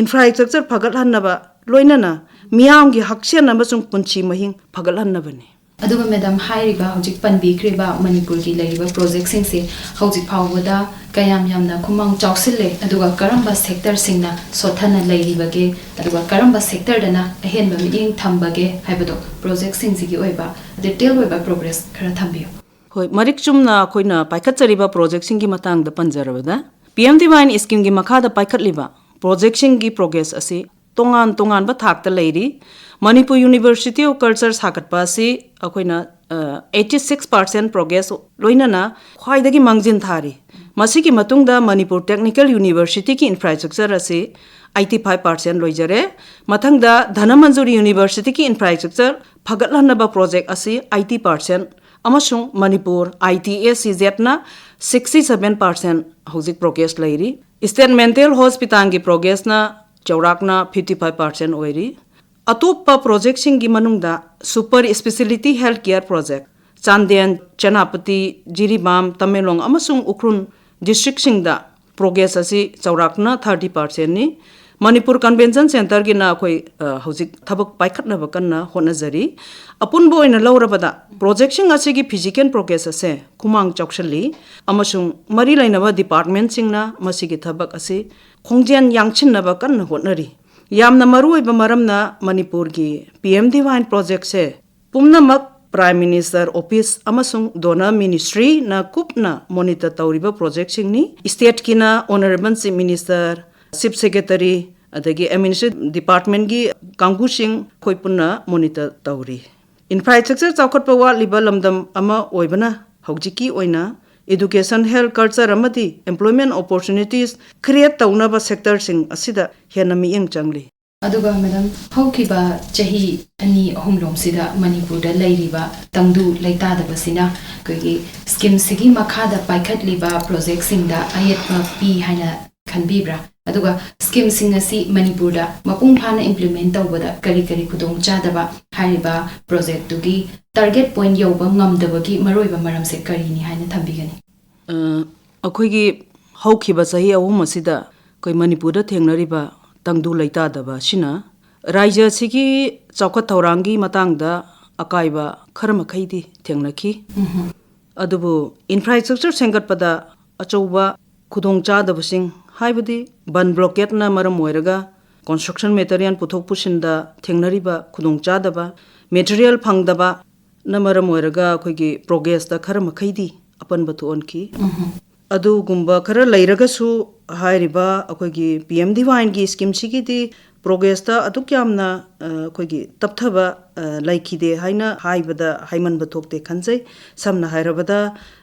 infrastructure ꯐꯒꯠꯍꯟꯅꯕ, ꯂꯣꯏꯅꯅ ꯃꯤꯌꯥꯝꯒꯤ ꯍꯛꯁꯦꯜ ꯑꯃꯁꯨꯡ ꯄꯨꯟꯁꯤ ꯃꯍꯤꯡ ꯐꯒꯠꯍꯟꯅꯕꯅꯤ꯫ ꯑꯗꯨꯒ madam, ꯍꯥꯏꯔꯤꯕ ꯍꯧꯖꯤꯛ ꯄꯟꯕꯤꯈ꯭ꯔꯤꯕ ꯃꯅꯤꯄꯨꯔꯒꯤ ꯂꯩꯔꯤꯕ projectꯁꯤꯡꯁꯦ ꯍꯧꯖꯤꯛ ꯐꯥꯎꯕꯗ ꯀꯌꯥꯝ ꯌꯥꯝꯅ ꯈꯨꯃꯥꯡ ꯆꯥꯎꯁꯤꯜꯂꯦ, ꯑꯗꯨꯒ ꯀꯔꯝꯕ sectorꯁꯤꯡꯅ ꯁꯣꯠꯊꯅ ꯂꯩꯔꯤꯕꯒꯦ, ꯑꯗꯨꯒ ꯀꯔꯝꯕ sectorꯗꯅ ꯑꯍꯦꯟꯕ ꯃꯤꯠꯌꯦꯡ ꯊꯝꯕꯒꯦ ꯍꯥꯏꯕꯗꯣ, projectꯁꯤꯡꯁꯤꯒꯤ ꯑꯣꯏꯕ detail ꯑꯣꯏꯕ progress ꯈꯔ ꯊꯝꯕꯤꯌꯨ꯫ ꯍꯣꯏ, ꯃꯔꯤꯛ ꯆꯨꯝꯅ ꯑꯩꯈꯣꯏꯅ ꯄꯥꯏꯈꯠꯆꯔꯤꯕ projectꯁꯤꯡꯒꯤ ꯃꯇꯥꯡꯗ ꯄꯟꯖꯔꯕꯗ, P M DYAN schemeꯒꯤ ꯃꯈꯥꯗ ꯄꯥꯏꯈꯠꯂꯤꯕ projectꯁꯤꯡꯒꯤ progress ꯑꯁꯤ ꯇꯣꯉꯥꯟ ꯇꯣꯉꯥꯟꯕ ꯊꯥꯛꯇ ꯂꯩꯔꯤ꯫ ꯃꯅꯤꯄꯨꯔ University of Culture ꯁꯥꯒꯠꯄ ꯑꯁꯤ ꯑꯩꯈꯣꯏꯅ eighty six percent progress, ꯂꯣꯏꯅꯅ ꯈ꯭ꯋꯥꯏꯗꯒꯤ ꯃꯥꯡꯖꯤꯟ ꯊꯥꯔꯤ꯫ ꯃꯁꯤꯒꯤ ꯃꯇꯨꯡꯗ ꯃꯅꯤꯄꯨꯔ Technical Universityꯒꯤ infrastructure ꯑꯁꯤ eighty five percent ꯂꯣꯏꯖꯔꯦ꯫ ꯃꯊꯪꯗ ꯙꯅꯃꯟꯖꯨꯔꯤ Universityꯒꯤ infrastructure ꯐꯒꯠꯍꯟꯅꯕ project ꯑꯁꯤ eighty percent, ꯑꯃꯁꯨꯡ Manipur I T S E Zꯅ sixty seven percent ꯍꯧꯖꯤꯛ progress ꯂꯩꯔꯤ꯫ State Mental Hospitalꯒꯤ progressꯅ ꯆꯥꯎꯔꯥꯛꯅ fifty five percent ꯑꯣꯏꯔꯤ꯫ ꯑꯇꯣꯞꯄ projectꯁꯤꯡꯒꯤ ꯃꯅꯨꯡꯗ super speciality health care project, Chandel, Senapati, Jiribam, Tamenglong ꯑꯃꯁꯨꯡ ꯎꯈ꯭ꯔꯨꯜ districtꯁꯤꯡꯗ progress ꯑꯁꯤ ꯆꯥꯎꯔꯥꯛꯅ thirty percentꯅꯤ꯫ ꯃꯅꯤꯄꯨꯔ Convention Centreꯒꯤꯅ ꯑꯩꯈꯣꯏ, ꯑ, ꯍꯧꯖꯤꯛ ꯊꯕꯛ ꯄꯥꯏꯈꯠꯅꯕ ꯀꯟꯅ ꯍꯣꯠꯅꯖꯔꯤ꯫ ꯑꯄꯨꯟꯕ ꯑꯣꯏꯅ ꯂꯧꯔꯕꯗ, projectꯁꯤꯡ ꯑꯁꯤꯒꯤ physical progress ꯑꯁꯦ ꯈꯨꯃꯥꯡ ꯆꯥꯎꯁꯤꯜꯂꯤ, ꯑꯃꯁꯨꯡ ꯃꯔꯤ ꯂꯩꯅꯕ departmentꯁꯤꯡꯅ ꯃꯁꯤꯒꯤ ꯊꯕꯛ ꯑꯁꯤ ꯈꯣꯡꯖꯦꯜ ꯌꯥꯡꯁꯤꯟꯅꯕ ꯀꯟꯅ ꯍꯣꯠꯅꯔꯤ꯫ ꯌꯥꯝꯅ ꯃꯔꯨꯑꯣꯏꯕ ꯃꯔꯝꯅ, ꯃꯅꯤꯄꯨꯔꯒꯤ P M DYAN projectꯁꯦ ꯄꯨꯝꯅꯃꯛ Prime Minister Office ꯑꯃꯁꯨꯡ Donor Ministryꯅ ꯀꯨꯞꯅ monitor ꯇꯧꯔꯤꯕ projectꯁꯤꯡꯅꯤ꯫ Stateꯀꯤꯅ Honourable Chief Minister, Chief Secretary, ꯑꯗꯒꯤ Administrative Departmentꯀꯤ ꯀꯥꯡꯕꯨꯁꯤꯡ ꯑꯩꯈꯣꯏ ꯄꯨꯟꯅ monitor ꯇꯧꯔꯤ꯫ Infrastructure ꯆꯥꯎꯈꯠꯄ ꯋꯥꯠꯂꯤꯕ ꯂꯝꯗꯝ ꯑꯃ ꯑꯣꯏꯕꯅ ꯍꯧꯖꯤꯛꯀꯤ ꯑꯣꯏꯅ education, health, culture ꯑꯃꯗꯤ employment opportunities create ꯇꯧꯅꯕ sectorꯁꯤꯡ ꯑꯁꯤꯗ ꯍꯦꯟꯅ ꯃꯤꯠꯌꯦꯡ ꯆꯪꯂꯤ꯫ ꯑꯗꯨꯒ madam, ꯍꯧꯈꯤꯕ ꯆꯍꯤ ꯑꯅꯤ ꯑꯍꯨꯝ ꯂꯣꯝꯁꯤꯗ ꯃꯅꯤꯄꯨꯔꯗ ꯂꯩꯔꯤꯕ ꯇꯪꯗꯨ ꯂꯩꯇꯥꯗꯕꯁꯤꯅ ꯑꯩꯈꯣꯏꯒꯤ schemeꯁꯤꯒꯤ ꯃꯈꯥꯗ ꯄꯥꯏꯈꯠꯂꯤꯕ projectꯁꯤꯡꯗ ꯑꯌꯦꯠꯄ ꯄꯤ ꯍꯥꯏꯅ ꯈꯟꯕꯤꯕ꯭ꯔꯥ? ꯑꯗꯨꯒ ꯁ꯭ꯀꯤꯝꯁꯤꯡ ꯑꯁꯤ ꯃꯅꯤꯄꯨꯔꯗ ꯃꯄꯨꯡ ꯐꯥꯅ ꯏꯝꯄ꯭ꯂꯤꯃꯦꯟ ꯇꯧꯕꯗ ꯀꯔꯤ ꯀꯔꯤ ꯈꯨꯗꯣꯡꯆꯥꯗꯕ, ꯍꯥꯏꯔꯤꯕ ꯄ꯭ꯔꯣꯖꯦꯛꯇꯨꯒꯤ ꯇꯥꯔꯒꯦꯠ ꯄꯣꯏꯟꯠ ꯌꯧꯕ ꯉꯝꯗꯕꯒꯤ ꯃꯔꯨꯑꯣꯏꯕ ꯃꯔꯝꯁꯦ ꯀꯔꯤꯅꯤ ꯍꯥꯏꯅ ꯊꯝꯕꯤꯒꯅꯤ? ꯑ, ꯑꯩꯈꯣꯏꯒꯤ ꯍꯧꯈꯤꯕ ꯆꯍꯤ ꯑꯍꯨꯝ ꯑꯁꯤꯗ ꯑꯩꯈꯣꯏ ꯃꯅꯤꯄꯨꯔꯗ ꯊꯦꯡꯅꯔꯤꯕ ꯇꯪꯗꯨ ꯂꯩꯇꯥꯗꯕ ꯑꯁꯤꯅ ꯔꯥꯖ꯭ꯌ ꯑꯁꯤꯒꯤ ꯆꯥꯎꯈꯠ ꯊꯧꯔꯥꯡꯒꯤ ꯃꯇꯥꯡꯗ ꯑꯀꯥꯏꯕ ꯈꯔ ꯃꯈꯩꯗꯤ ꯊꯦꯡꯅꯈꯤ꯫ ꯑꯗꯨꯕꯨ ꯏꯟꯐ꯭ꯔꯥꯁ꯭ꯇ꯭ꯔꯛꯆꯔ ꯁꯦꯝꯒꯠꯄꯗ ꯑꯆꯧꯕ ꯈꯨꯗꯣꯡꯆꯥꯗꯕꯁꯤꯡ, ꯍꯥꯏꯕꯗꯤ ꯕꯟ ꯕ꯭ꯂꯣꯀꯦꯠꯅ ꯃꯔꯝ ꯑꯣꯏꯔꯒ ꯀꯟꯁꯇ꯭ꯔꯛꯁꯟ ꯃꯦꯇꯔꯤꯌꯦꯜ ꯄꯨꯊꯣꯛ ꯄꯨꯁꯤꯟꯗ ꯊꯦꯡꯅꯔꯤꯕ ꯈꯨꯗꯣꯡꯆꯥꯗꯕ, ꯃꯦꯇꯔꯤꯌꯦꯜ ꯐꯪꯗꯕꯅ ꯃꯔꯝ ꯑꯣꯏꯔꯒ ꯑꯩꯈꯣꯏꯒꯤ ꯄ꯭ꯔꯣꯒ꯭ꯔꯦꯁꯇ ꯈꯔ ꯃꯈꯩꯗꯤ ꯑꯄꯟꯕ ꯊꯣꯛꯍꯟꯈꯤ꯫ ꯑꯗꯨꯒꯨꯝꯕ ꯈꯔ ꯂꯩꯔꯒꯁꯨ, ꯍꯥꯏꯔꯤꯕ ꯑꯩꯈꯣꯏꯒꯤ ꯄꯤ ꯑꯦꯝ ꯗꯤ ꯋꯥꯏꯒꯤ ꯁ꯭ꯀꯤꯝꯁꯤꯒꯤꯗꯤ ꯄ꯭ꯔꯣꯒ꯭ꯔꯦꯁꯇ ꯑꯗꯨꯛ ꯌꯥꯝꯅ, ꯑ, ꯑꯩꯈꯣꯏꯒꯤ ꯇꯞꯊꯕ, ꯑ, ꯂꯩꯈꯤꯗꯦ ꯍꯥꯏꯅ ꯍꯥꯏꯕꯗ ꯍꯥꯏꯃꯟꯕ ꯊꯣꯛꯇꯦ ꯈꯟꯖꯩ꯫ ꯁꯝꯅ ꯍꯥꯏꯔꯕꯗ,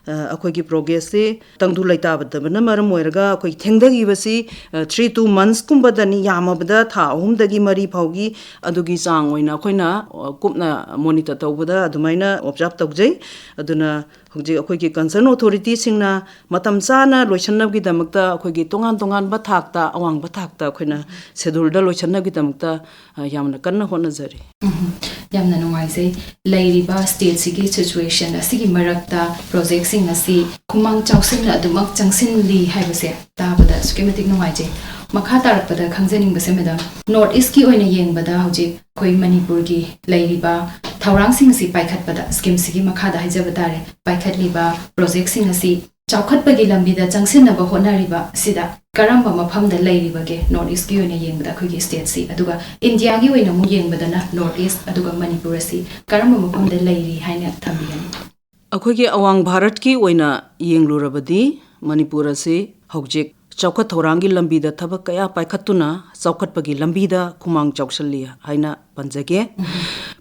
ꯑ, ꯑꯩꯈꯣꯏꯒꯤ ꯄ꯭ꯔꯣꯒ꯭ꯔꯦꯁꯁꯤ ꯇꯪꯗꯨ ꯂꯩꯇꯥꯗꯕꯅ ꯃꯔꯝ ꯑꯣꯏꯔꯒ ꯑꯩꯈꯣꯏ ꯊꯦꯡꯊꯈꯤꯕꯁꯤ, ꯑ, three to months ꯀꯨꯝꯕꯗꯅꯤ, ꯌꯥꯝꯃꯕꯗ ꯊꯥ ꯑꯍꯨꯝꯗꯒꯤ ꯃꯔꯤ ꯐꯥꯎꯒꯤ ꯑꯗꯨꯒꯤ ꯆꯥꯡ ꯑꯣꯏꯅ ꯑꯩꯈꯣꯏꯅ, ꯑ, ꯀꯨꯞꯅ ꯃꯣꯅꯤꯇꯔ ꯇꯧꯕꯗ ꯑꯗꯨꯃꯥꯏꯅ ꯑꯣꯕꯖꯥꯔꯕ ꯇꯧꯖꯩ꯫ ꯑꯗꯨꯅ ꯍꯧꯖꯤꯛ ꯑꯩꯈꯣꯏꯒꯤ ꯀꯟꯁꯔꯟ ꯑꯣꯊꯣꯔꯤꯇꯤꯁꯤꯡꯅ ꯃꯇꯝ ꯆꯥꯅ ꯂꯣꯏꯁꯤꯟꯅꯕꯒꯤꯗꯃꯛꯇ ꯑꯩꯈꯣꯏꯒꯤ ꯇꯣꯉꯥꯟ ꯇꯣꯉꯥꯟꯕ ꯊꯥꯛꯇ, ꯑꯋꯥꯡꯕ ꯊꯥꯛꯇ ꯑꯩꯈꯣꯏꯅ ꯁꯦꯗꯨꯜꯗ ꯂꯣꯏꯁꯤꯟꯅꯕꯒꯤꯗꯃꯛꯇ, ꯑ, ꯌꯥꯝꯅ ꯀꯟꯅ ꯍꯣꯠꯅꯖꯔꯤ꯫ ꯎꯝ, ꯌꯥꯝꯅ ꯅꯨꯡꯉꯥꯏꯖꯩ꯫ ꯂꯩꯔꯤꯕ ꯁ꯭ꯇꯦꯠꯁꯤꯒꯤ ꯁꯤꯆꯨꯋꯦꯁꯟ ꯑꯁꯤꯒꯤ ꯃꯔꯛꯇ ꯄ꯭ꯔꯣꯖꯦꯛꯁꯤꯡ ꯑꯁꯤ ꯈꯨꯃꯥꯡ ꯆꯥꯎꯁꯤꯟꯅ ꯑꯗꯨꯃꯛ ꯆꯪꯁꯤꯜꯂꯤ ꯍꯥꯏꯕꯁꯦ ꯇꯥꯕꯗ ꯑꯁꯨꯛꯀꯤ ꯃꯇꯤꯛ ꯅꯨꯡꯉꯥꯏꯖꯩ꯫ ꯃꯈꯥ ꯇꯥꯔꯛꯄꯗ ꯈꯪꯖꯅꯤꯡꯕꯁꯦ, ꯃꯦꯗꯥꯝ, ꯅꯣꯔꯠ ꯏꯁꯀꯤ ꯑꯣꯏꯅ ꯌꯦꯡꯕꯗ ꯍꯧꯖꯤꯛ ꯑꯩꯈꯣꯏ ꯃꯅꯤꯄꯨꯔꯒꯤ ꯂꯩꯔꯤꯕ ꯊꯧꯔꯥꯡꯁꯤꯡ ꯑꯁꯤ ꯄꯥꯏꯈꯠꯄꯗ, ꯁ꯭ꯀꯤꯝꯁꯤꯒꯤ ꯃꯈꯥꯗ ꯍꯥꯏꯖꯕ ꯇꯥꯔꯦ, ꯄꯥꯏꯈꯠꯂꯤꯕ ꯄ꯭ꯔꯣꯖꯦꯛꯁꯤꯡ ꯑꯁꯤ ꯆꯥꯎꯈꯠꯄꯒꯤ ꯂꯝꯕꯤꯗ ꯆꯪꯁꯤꯟꯅꯕ ꯍꯣꯠꯅꯔꯤꯕ ꯑꯁꯤꯗ ꯀꯔꯝꯕ ꯃꯐꯝꯗ ꯂꯩꯔꯤꯕꯒꯦ, ꯅꯣꯔꯠ ꯏꯁꯀꯤ ꯑꯣꯏꯅ ꯌꯦꯡꯕꯗ ꯑꯩꯈꯣꯏꯒꯤ ꯁ꯭ꯇꯦꯠꯁꯤ? ꯑꯗꯨꯒ ꯏꯟꯗꯤꯌꯥꯒꯤ ꯑꯣꯏꯅ ꯑꯃꯨꯛ ꯌꯦꯡꯕꯗꯅ ꯅꯣꯔꯠ ꯏꯁ ꯑꯗꯨꯒ ꯃꯅꯤꯄꯨꯔ ꯑꯁꯤ ꯀꯔꯝꯕ ꯃꯐꯝꯗ ꯂꯩꯔꯤ ꯍꯥꯏꯅ ꯊꯝꯕꯤꯒꯅꯤ? ꯑꯩꯈꯣꯏꯒꯤ ꯑꯋꯥꯡ ꯚꯥꯔꯠꯀꯤ ꯑꯣꯏꯅ ꯌꯦꯡꯂꯨꯔꯕꯗꯤ ꯃꯅꯤꯄꯨꯔ ꯑꯁꯤ ꯍꯧꯖꯤꯛ ꯆꯥꯎꯈꯠ ꯊꯧꯔꯥꯡꯒꯤ ꯂꯝꯕꯤꯗ ꯊꯕꯛ ꯀꯌꯥ ꯄꯥꯏꯈꯠꯇꯨꯅ ꯆꯥꯎꯈꯠꯄꯒꯤ ꯂꯝꯕꯤꯗ ꯈꯨꯃꯥꯡ ꯆꯥꯎꯁꯤꯜꯂꯤ ꯍꯥꯏꯅ ꯄꯟꯖꯒꯦ꯫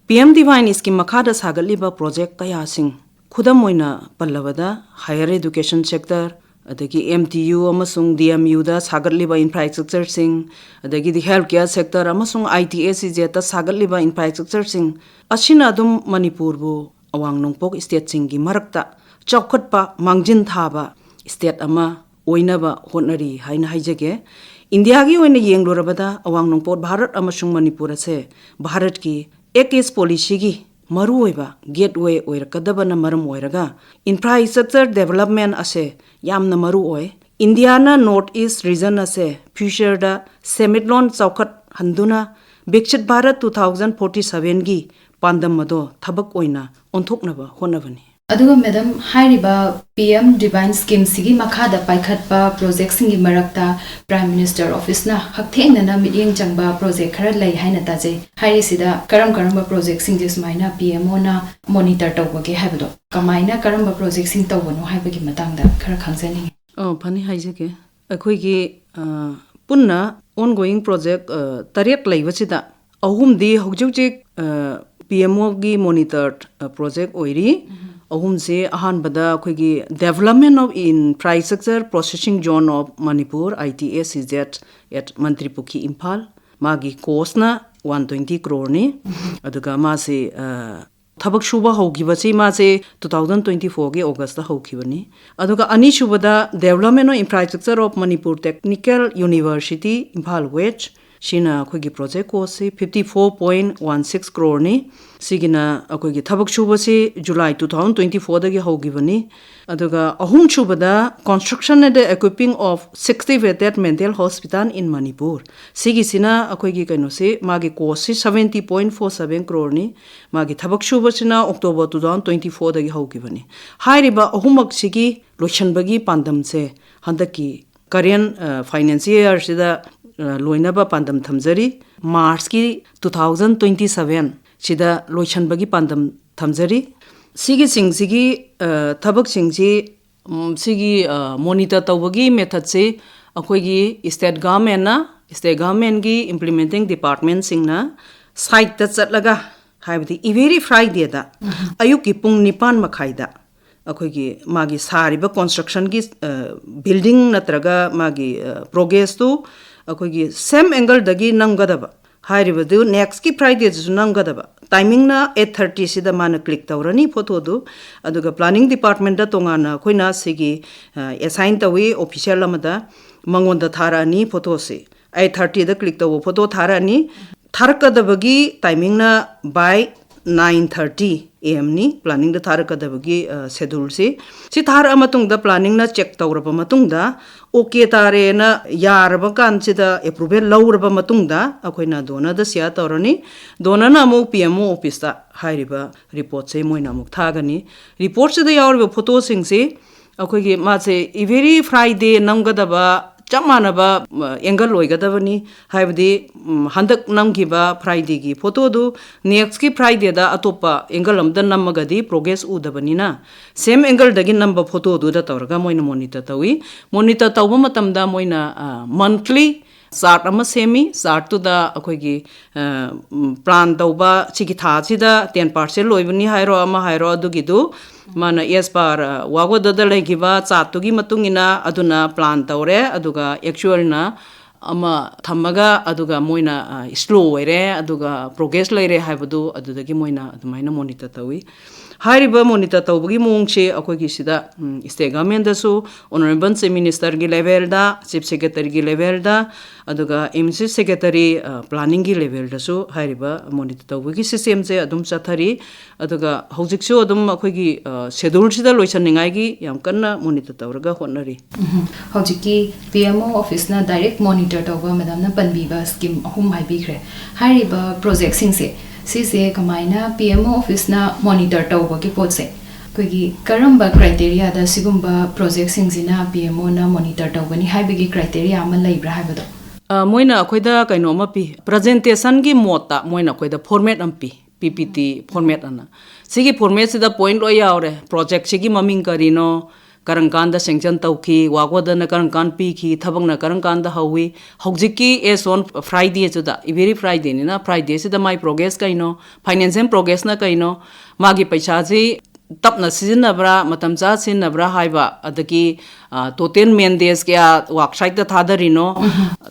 ꯄꯤ ꯑꯦꯝ ꯗꯤ ꯋꯥꯏ ꯁ꯭ꯀꯤꯝ ꯃꯈꯥꯗ ꯁꯥꯒꯠꯂꯤꯕ ꯄ꯭ꯔꯣꯖꯦꯛ ꯀꯌꯥꯁꯤꯡ, ꯈꯨꯗꯝ ꯑꯣꯏꯅ ꯄꯜꯂꯕꯗ, ꯍꯥꯌꯔ ꯑꯦꯗꯨꯀꯦꯁꯟ ꯁꯦꯛꯇꯔ, ꯑꯗꯒꯤ ꯑꯦꯝ ꯇꯤ ꯌꯨ ꯑꯃꯁꯨꯡ ꯗꯤ ꯑꯦꯝ ꯌꯨꯗ ꯁꯥꯒꯠꯂꯤꯕ ꯏꯟꯐ꯭ꯔꯥꯁ꯭ꯇ꯭ꯔꯛꯆꯔꯁꯤꯡ, ꯑꯗꯒꯤꯗꯤ ꯍꯦꯜꯊ ꯀꯦꯌꯔ ꯁꯦꯛꯇꯔ ꯑꯃꯁꯨꯡ ꯑꯥꯏ ꯇꯤ ꯑꯦꯁ ꯁꯤ ꯖꯦꯠꯇ ꯁꯥꯒꯠꯂꯤꯕ ꯏꯟꯐ꯭ꯔꯥꯁ꯭ꯇ꯭ꯔꯛꯆꯔꯁꯤꯡ ꯑꯁꯤꯅ ꯑꯗꯨꯝ ꯃꯅꯤꯄꯨꯔꯕꯨ ꯑꯋꯥꯡ ꯅꯣꯡꯄꯣꯛ ꯁ꯭ꯇꯦꯠꯁꯤꯡꯒꯤ ꯃꯔꯛꯇ ꯆꯥꯎꯈꯠꯄ ꯃꯥꯡꯖꯤꯟ ꯊꯥꯕ ꯁ꯭ꯇꯦꯠ ꯑꯃ ꯑꯣꯏꯅꯕ ꯍꯣꯠꯅꯔꯤ ꯍꯥꯏꯅ ꯍꯥꯏꯖꯒꯦ꯫ ꯏꯟꯗꯤꯌꯥꯒꯤ ꯑꯣꯏꯅ ꯌꯦꯡꯂꯨꯔꯕꯗ ꯑꯋꯥꯡ ꯅꯣꯡꯄꯣꯛ ꯚꯥꯔꯠ ꯑꯃꯁꯨꯡ ꯃꯅꯤꯄꯨꯔ ꯑꯁꯦ ꯚꯥꯔꯠꯀꯤ Act East Policyꯒꯤ ꯃꯔꯨꯑꯣꯏꯕ gateway ꯑꯣꯏꯔꯛꯀꯗꯕꯅ ꯃꯔꯝ ꯑꯣꯏꯔꯒ infrastructure development ꯑꯁꯦ ꯌꯥꯝꯅ ꯃꯔꯨ ꯑꯣꯏ꯫ ꯏꯟꯗꯤꯌꯥꯅ North East region ꯑꯁꯦ futureꯗ ꯁꯦꯟꯃꯤꯠꯂꯣꯟ ꯆꯥꯎꯈꯠꯍꯟꯗꯨꯅ Viksit Bharat two thousand forty sevenꯒꯤ ꯄꯥꯟꯗꯝ ꯑꯗꯣ ꯊꯕꯛ ꯑꯣꯏꯅ ꯑꯣꯟꯊꯣꯛꯅꯕ ꯍꯣꯠꯅꯕꯅꯤ꯫ ꯑꯗꯨꯒ madam, ꯍꯥꯏꯔꯤꯕ P M DIBANS schemeꯁꯤꯒꯤ ꯃꯈꯥꯗ ꯄꯥꯏꯈꯠꯄ projectꯁꯤꯡꯒꯤ ꯃꯔꯛꯇ Prime Minister Officeꯅ ꯍꯛꯊꯦꯡꯅꯅ ꯃꯤꯠꯌꯦꯡ ꯆꯪꯕ project ꯈꯔ ꯂꯩ ꯍꯥꯏꯅ ꯇꯥꯖꯩ꯫ ꯍꯥꯏꯔꯤꯁꯤꯗ ꯀꯔꯝ ꯀꯔꯝꯕ projectꯁꯤꯡꯁꯦ ꯁꯨꯃꯥꯏꯅ P M Oꯅ monitor ꯇꯧꯕꯒꯦ ꯍꯥꯏꯕꯗꯣ, ꯀꯃꯥꯏꯅ ꯀꯔꯝꯕ projectꯁꯤꯡ ꯇꯧꯕꯅꯣ ꯍꯥꯏꯕꯒꯤ ꯃꯇꯥꯡꯗ ꯈꯔ ꯈꯪꯖꯅꯤꯡꯉꯤ꯫ ꯑ, ꯐꯅꯤ, ꯍꯥꯏꯖꯒꯦ꯫ ꯑꯩꯈꯣꯏꯒꯤ, ꯑ, ꯄꯨꯟꯅ ongoing project, ꯑ, ꯇꯔꯦꯠ ꯂꯩꯕꯁꯤꯗ ꯑꯍꯨꯝꯗꯤ ꯍꯧꯖꯤꯛ ꯍꯧꯖꯤꯛ, ꯑ, P M Oꯒꯤ monitor, ꯑ, project ꯑꯣꯏꯔꯤ꯫ ꯑꯍꯨꯝꯁꯦ ꯑꯍꯥꯟꯕꯗ ꯑꯩꯈꯣꯏꯒꯤ Development of Infrastructure Processing Zone of Manipur, I T S C Z, at Mantripukhri, Imphal. ꯃꯥꯒꯤ costꯅ one twenty croreꯅꯤ꯫ ꯑꯗꯨꯒ ꯃꯥꯁꯦ, ꯑ, ꯊꯕꯛ ꯁꯨꯕ ꯍꯧꯈꯤꯕꯁꯤ ꯃꯥꯁꯦ two thousand twenty fourꯒꯤ Augustꯇ ꯍꯧꯈꯤꯕꯅꯤ꯫ ꯑꯗꯨꯒ ꯑꯅꯤꯁꯨꯕꯗ Development of Infrastructure of Manipur Technical University, Imphal West꯫ ꯁꯤꯅ ꯑꯩꯈꯣꯏꯒꯤ project costꯁꯤ fifty four point one six croreꯅꯤ꯫ ꯁꯤꯒꯤꯅ ꯑꯩꯈꯣꯏꯒꯤ ꯊꯕꯛ ꯁꯨꯕꯁꯤ July two thousand twenty fourꯗꯒꯤ ꯍꯧꯈꯤꯕꯅꯤ꯫ ꯑꯗꯨꯒ ꯑꯍꯨꯝꯁꯨꯕꯗ Construction and the Equipping of sixty bedded mental hospital in Manipur꯫ ꯁꯤꯒꯤꯁꯤꯅ ꯑꯩꯈꯣꯏꯒꯤ ꯀꯩꯅꯣꯁꯤ, ꯃꯥꯒꯤ costꯁꯤ seventy point four seven croreꯅꯤ꯫ ꯃꯥꯒꯤ ꯊꯕꯛ ꯁꯨꯕꯁꯤꯅ October two thousand twenty fourꯗꯒꯤ ꯍꯧꯈꯤꯕꯅꯤ꯫ ꯍꯥꯏꯔꯤꯕ ꯑꯍꯨꯝꯃꯛꯁꯤꯒꯤ ꯂꯣꯏꯁꯤꯟꯕꯒꯤ ꯄꯥꯟꯗꯝꯁꯦ ꯍꯟꯗꯛꯀꯤ current, ꯑ, financial yearꯁꯤꯗ, ꯑ, ꯂꯣꯏꯅꯕ ꯄꯥꯟꯗꯝ ꯊꯝꯖꯔꯤ꯫ Marchꯀꯤ two thousand twenty seven ꯁꯤꯗ ꯂꯣꯏꯁꯤꯟꯕꯒꯤ ꯄꯥꯟꯗꯝ ꯊꯝꯖꯔꯤ꯫ ꯁꯤꯒꯤꯁꯤꯡꯁꯤꯒꯤ, ꯑ, ꯊꯕꯛꯁꯤꯡꯁꯤ, ꯎꯝ, ꯁꯤꯒꯤ, ꯑ, monitor ꯇꯧꯕꯒꯤ methodꯁꯤ ꯑꯩꯈꯣꯏꯒꯤ state governmentꯅ, state governmentꯀꯤ implementing departmentꯁꯤꯡꯅ siteꯇ ꯆꯠꯂꯒ, ꯍꯥꯏꯕꯗꯤ every Fridayꯗ ꯑꯌꯨꯛꯀꯤ ꯄꯨꯡ ꯅꯤꯄꯥꯟ ꯃꯈꯥꯏꯗ ꯑꯩꯈꯣꯏꯒꯤ ꯃꯥꯒꯤ ꯁꯥꯔꯤꯕ constructionꯒꯤ, ꯑ, building ꯅꯠꯇ꯭ꯔꯒ ꯃꯥꯒꯤ, ꯑ, progressꯇꯨ ꯑꯩꯈꯣꯏꯒꯤ same angleꯗꯒꯤ ꯅꯝꯒꯗꯕ, ꯍꯥꯏꯔꯤꯕꯗꯨ nextꯀꯤ Fridayꯗꯁꯨ ꯅꯝꯒꯗꯕ꯫ Timingꯅ eight thirtyꯁꯤꯗ ꯃꯥꯅ click ꯇꯧꯔꯅꯤ photoꯗꯨ, ꯑꯗꯨꯒ planning departmentꯇ ꯇꯣꯉꯥꯟꯅ ꯑꯩꯈꯣꯏꯅ ꯁꯤꯒꯤ, ꯑ, assign ꯇꯧꯏ official ꯑꯃꯗ꯫ ꯃꯉꯣꯟꯗ ꯊꯥꯔꯛꯑꯅꯤ ꯐꯣꯇꯣꯁꯦ꯫ ꯑꯩꯠ ꯊꯥꯔꯇꯤꯗ ꯀ꯭ꯂꯤꯛ ꯇꯧꯕ ꯐꯣꯇꯣ ꯊꯥꯔꯛꯑꯅꯤ꯫ ꯊꯥꯔꯛꯀꯗꯕꯒꯤ ꯇꯥꯏꯃꯤꯡꯅ by nine thirty a.m.ꯅꯤ꯫ ꯄ꯭ꯂꯥꯅꯤꯡꯗ ꯊꯥꯔꯛꯀꯗꯕꯒꯤ ꯁꯦꯗꯨꯜꯁꯤ꯫ ꯁꯤ ꯊꯥꯔꯛꯑ ꯃꯇꯨꯡꯗ ꯄ꯭ꯂꯥꯅꯤꯡꯅ ꯆꯦꯛ ꯇꯧꯔꯕ ꯃꯇꯨꯡꯗ ꯑꯣꯀꯦ ꯇꯥꯔꯦꯅ ꯌꯥꯔꯕ ꯀꯥꯟꯁꯤꯗ, ꯑꯦꯄ꯭ꯔꯨꯚꯦꯜ ꯂꯧꯔꯕ ꯃꯇꯨꯡꯗ, ꯑꯩꯈꯣꯏꯅ ꯗꯣꯅꯔꯗ ꯁꯤꯌꯥꯔ ꯇꯧꯔꯅꯤ꯫ ꯗꯣꯅꯔꯅ ꯑꯃꯨꯛ ꯄꯤ ꯑꯦꯝ ꯑꯣ ꯑꯣꯐꯤꯁꯇ ꯍꯥꯏꯔꯤꯕ ꯔꯤꯄꯣꯔꯠꯁꯦ ꯃꯣꯏꯅ ꯑꯃꯨꯛ ꯊꯥꯒꯅꯤ꯫ ꯔꯤꯄꯣꯔꯠꯁꯤꯗ ꯌꯥꯎꯔꯤꯕ ꯐꯣꯇꯣꯁꯤꯡꯁꯤ ꯑꯩꯈꯣꯏꯒꯤ ꯃꯥꯁꯦ every Friday ꯅꯝꯒꯗꯕ ꯆꯞ ꯃꯥꯟꯅꯕ ꯑꯦꯡꯒꯜ ꯑꯣꯏꯒꯗꯕꯅꯤ꯫ ꯍꯥꯏꯕꯗꯤ, ꯎꯝ, ꯍꯟꯗꯛ ꯅꯝꯈꯤꯕ ꯐ꯭ꯔꯥꯏꯗꯦꯒꯤ ꯐꯣꯇꯣꯗꯨ ꯅꯦꯛꯁꯀꯤ ꯐ꯭ꯔꯥꯏꯗꯦꯗ ꯑꯇꯣꯞꯄ ꯑꯦꯡꯒꯜ ꯑꯃꯗ ꯅꯝꯃꯒꯗꯤ ꯄ꯭ꯔꯣꯒ꯭ꯔꯦꯁ ꯎꯗꯕꯅꯤꯅ, ꯁꯦꯝ ꯑꯦꯡꯒꯜꯗꯒꯤ ꯅꯝꯕ ꯐꯣꯇꯣꯗꯨꯗ ꯇꯧꯔꯒ ꯃꯣꯏꯅ ꯃꯣꯅꯤꯇꯔ ꯇꯧꯏ꯫ ꯃꯣꯅꯤꯇꯔ ꯇꯧꯕ ꯃꯇꯝꯗ ꯃꯣꯏꯅ ꯃꯟꯊꯂꯤ ꯆꯥꯔꯠ ꯑꯃ ꯁꯦꯝꯃꯤ꯫ ꯆꯥꯔꯠꯇꯨꯗ ꯑꯩꯈꯣꯏꯒꯤ ꯄ꯭ꯂꯥꯟ ꯇꯧꯕ, ꯁꯤꯒꯤ ꯊꯥꯁꯤꯗ ꯇꯦꯟ ꯄꯥꯔꯁꯦꯟ ꯂꯣꯏꯕꯅꯤ ꯍꯥꯏꯔꯣ, ꯑꯃ ꯍꯥꯏꯔꯣ, ꯑꯗꯨꯒꯤꯗꯨ ꯃꯥꯅ ꯑꯦꯁ ꯄꯥꯔ ꯋꯥꯒꯣꯗꯗ ꯂꯩꯈꯤꯕ ꯆꯥꯔꯠꯇꯨꯒꯤ ꯃꯇꯨꯡ ꯏꯟꯅ ꯑꯗꯨꯅ ꯄ꯭ꯂꯥꯟ ꯇꯧꯔꯦ꯫ ꯑꯗꯨꯒ ꯑꯦꯛꯆꯨꯋꯦꯜꯅ ꯑꯃ ꯊꯝꯃꯒ, ꯑꯗꯨꯒ ꯃꯣꯏꯅ ꯁ꯭ꯂꯣ ꯑꯣꯏꯔꯦ, ꯑꯗꯨꯒ ꯄ꯭ꯔꯣꯒ꯭ꯔꯦꯁ ꯂꯩꯔꯦ ꯍꯥꯏꯕꯗꯨ ꯑꯗꯨꯗꯒꯤ ꯃꯣꯏꯅ ꯑꯗꯨꯃꯥꯏꯅ ꯃꯣꯅꯤꯇꯔ ꯇꯧꯏ꯫ ꯍꯥꯏꯔꯤꯕ ꯃꯣꯅꯤꯇꯔ ꯇꯧꯕꯒꯤ ꯃꯑꯣꯡꯁꯦ ꯑꯩꯈꯣꯏꯒꯤ ꯁꯤꯗ, ꯎꯝ, ꯁ꯭ꯇꯦꯠ ꯒꯚꯔꯟꯃꯦꯟꯗꯁꯨ, ꯑꯣꯅꯔꯦꯕꯜ ꯆꯤꯐ ꯃꯤꯅꯤꯁꯇꯔꯒꯤ ꯂꯦꯚꯦꯜꯗ, ꯆꯤꯐ ꯁꯦꯀ꯭ꯔꯦꯇꯔꯤꯒꯤ ꯂꯦꯚꯦꯜꯗ, ꯑꯗꯨꯒ ꯑꯦꯝ ꯁꯤ ꯁꯦꯀ꯭ꯔꯦꯇꯔꯤ, ꯑ, ꯄ꯭ꯂꯥꯅꯤꯡꯒꯤ ꯂꯦꯚꯦꯜꯗꯁꯨ ꯍꯥꯏꯔꯤꯕ ꯃꯣꯅꯤꯇꯔ ꯇꯧꯕꯒꯤ ꯁꯤꯁꯇꯦꯝꯁꯦ ꯑꯗꯨꯝ ꯆꯠꯊꯔꯤ꯫ ꯑꯗꯨꯒ ꯍꯧꯖꯤꯛꯁꯨ ꯑꯗꯨꯝ ꯑꯩꯈꯣꯏꯒꯤ, ꯑ, ꯁꯦꯗꯨꯜꯁꯤꯗ ꯂꯣꯏꯁꯟꯅꯤꯡꯉꯥꯏꯒꯤ ꯌꯥꯝ ꯀꯟꯅ ꯃꯣꯅꯤꯇꯔ ꯇꯧꯔꯒ ꯍꯣꯠꯅꯔꯤ꯫ ꯎꯝ, ꯍꯧꯖꯤꯛꯀꯤ P M O ꯑꯣꯐꯤꯁꯅ direct monitor ꯇꯧꯕ ꯃꯦꯗꯥꯝꯅ ꯄꯟꯕꯤꯕ ꯁ꯭ꯀꯤꯝ ꯑꯍꯨꯝ ꯍꯥꯏꯕꯤꯈ꯭ꯔꯦ꯫ ꯍꯥꯏꯔꯤꯕ ꯄ꯭ꯔꯣꯖꯦꯛꯁꯤꯡꯁꯦ, ꯁꯤꯁꯦ ꯀꯃꯥꯏꯅ ꯄꯤ ꯑꯦꯝ ꯑꯣ ꯑꯣꯐꯤꯁꯅ ꯃꯣꯅꯤꯇꯔ ꯇꯧꯕꯒꯤ ꯄꯣꯠꯁꯦ ꯑꯩꯈꯣꯏꯒꯤ ꯀꯔꯝꯕ ꯀ꯭ꯔꯥꯏꯇꯦꯔꯤꯌꯥꯗ ꯁꯤꯒꯨꯝꯕ ꯄ꯭ꯔꯣꯖꯦꯛꯁꯤꯡꯁꯤꯅ ꯄꯤ ꯑꯦꯝ ꯑꯣꯅ ꯃꯣꯅꯤꯇꯔ ꯇꯧꯒꯅꯤ ꯍꯥꯏꯕꯒꯤ ꯀ꯭ꯔꯥꯏꯇꯦꯔꯤꯌꯥ ꯑꯃ ꯂꯩꯕ꯭ꯔꯥ ꯍꯥꯏꯕꯗꯣ? ꯑ, ꯃꯣꯏꯅ ꯑꯩꯈꯣꯏꯗ ꯀꯩꯅꯣ ꯑꯃ ꯄꯤ, ꯄ꯭ꯔꯖꯦꯟꯇꯦꯁꯟꯒꯤ ꯃꯣꯠꯇ ꯃꯣꯏꯅ ꯑꯩꯈꯣꯏꯗ ꯐꯣꯔꯃꯦꯠ ꯑꯃ ꯄꯤ, ꯄꯤ ꯄꯤ ꯇꯤ ꯐꯣꯔꯃꯦꯠ ꯑꯅ꯫ ꯁꯤꯒꯤ ꯐꯣꯔꯃꯦꯠꯁꯤꯗ ꯄꯣꯏꯟꯠ ꯂꯣꯏ ꯌꯥꯎꯔꯦ꯫ ꯄ꯭ꯔꯣꯖꯦꯛꯁꯤꯒꯤ ꯃꯃꯤꯡ ꯀꯔꯤꯅꯣ, ꯀꯔꯝ ꯀꯥꯟꯗ ꯁꯦꯡꯁꯟ ꯇꯧꯈꯤ, ꯋꯥꯛ ꯑꯣꯔꯗꯔꯅ ꯀꯔꯝ ꯀꯥꯟ ꯄꯤꯈꯤ, ꯊꯕꯛꯅ ꯀꯔꯝ ꯀꯥꯟꯗ ꯍꯧꯏ, ꯍꯧꯖꯤꯛꯀꯤ ꯑꯦꯁ ꯑꯣꯟ ꯐ꯭ꯔꯥꯏꯗꯦꯁꯤꯗ, ꯏꯚꯦꯔꯤ ꯐ꯭ꯔꯥꯏꯗꯦꯅꯤꯅ, ꯐ꯭ꯔꯥꯏꯗꯦꯁꯤꯗ ꯃꯥꯏ ꯄ꯭ꯔꯣꯒ꯭ꯔꯦꯁ ꯀꯩꯅꯣ, ꯐꯥꯏꯅꯥꯟꯁꯤꯌꯦꯜ ꯄ꯭ꯔꯣꯒ꯭ꯔꯦꯁꯅ ꯀꯩꯅꯣ, ꯃꯥꯒꯤ ꯄꯩꯁꯥꯁꯤ ꯇꯞꯅ ꯁꯤꯖꯤꯟꯅꯕ꯭ꯔꯥ, ꯃꯇꯝ ꯆꯥ ꯁꯤꯖꯤꯟꯅꯕ꯭ꯔꯥ ꯍꯥꯏꯕ, ꯑꯗꯒꯤ, ꯑ, ꯇꯣꯇꯦꯜ ꯃꯦꯟꯗꯦꯖ ꯀꯌꯥ ꯋꯥꯛ ꯁꯥꯏꯠꯇ ꯊꯥꯗꯔꯤꯅꯣ,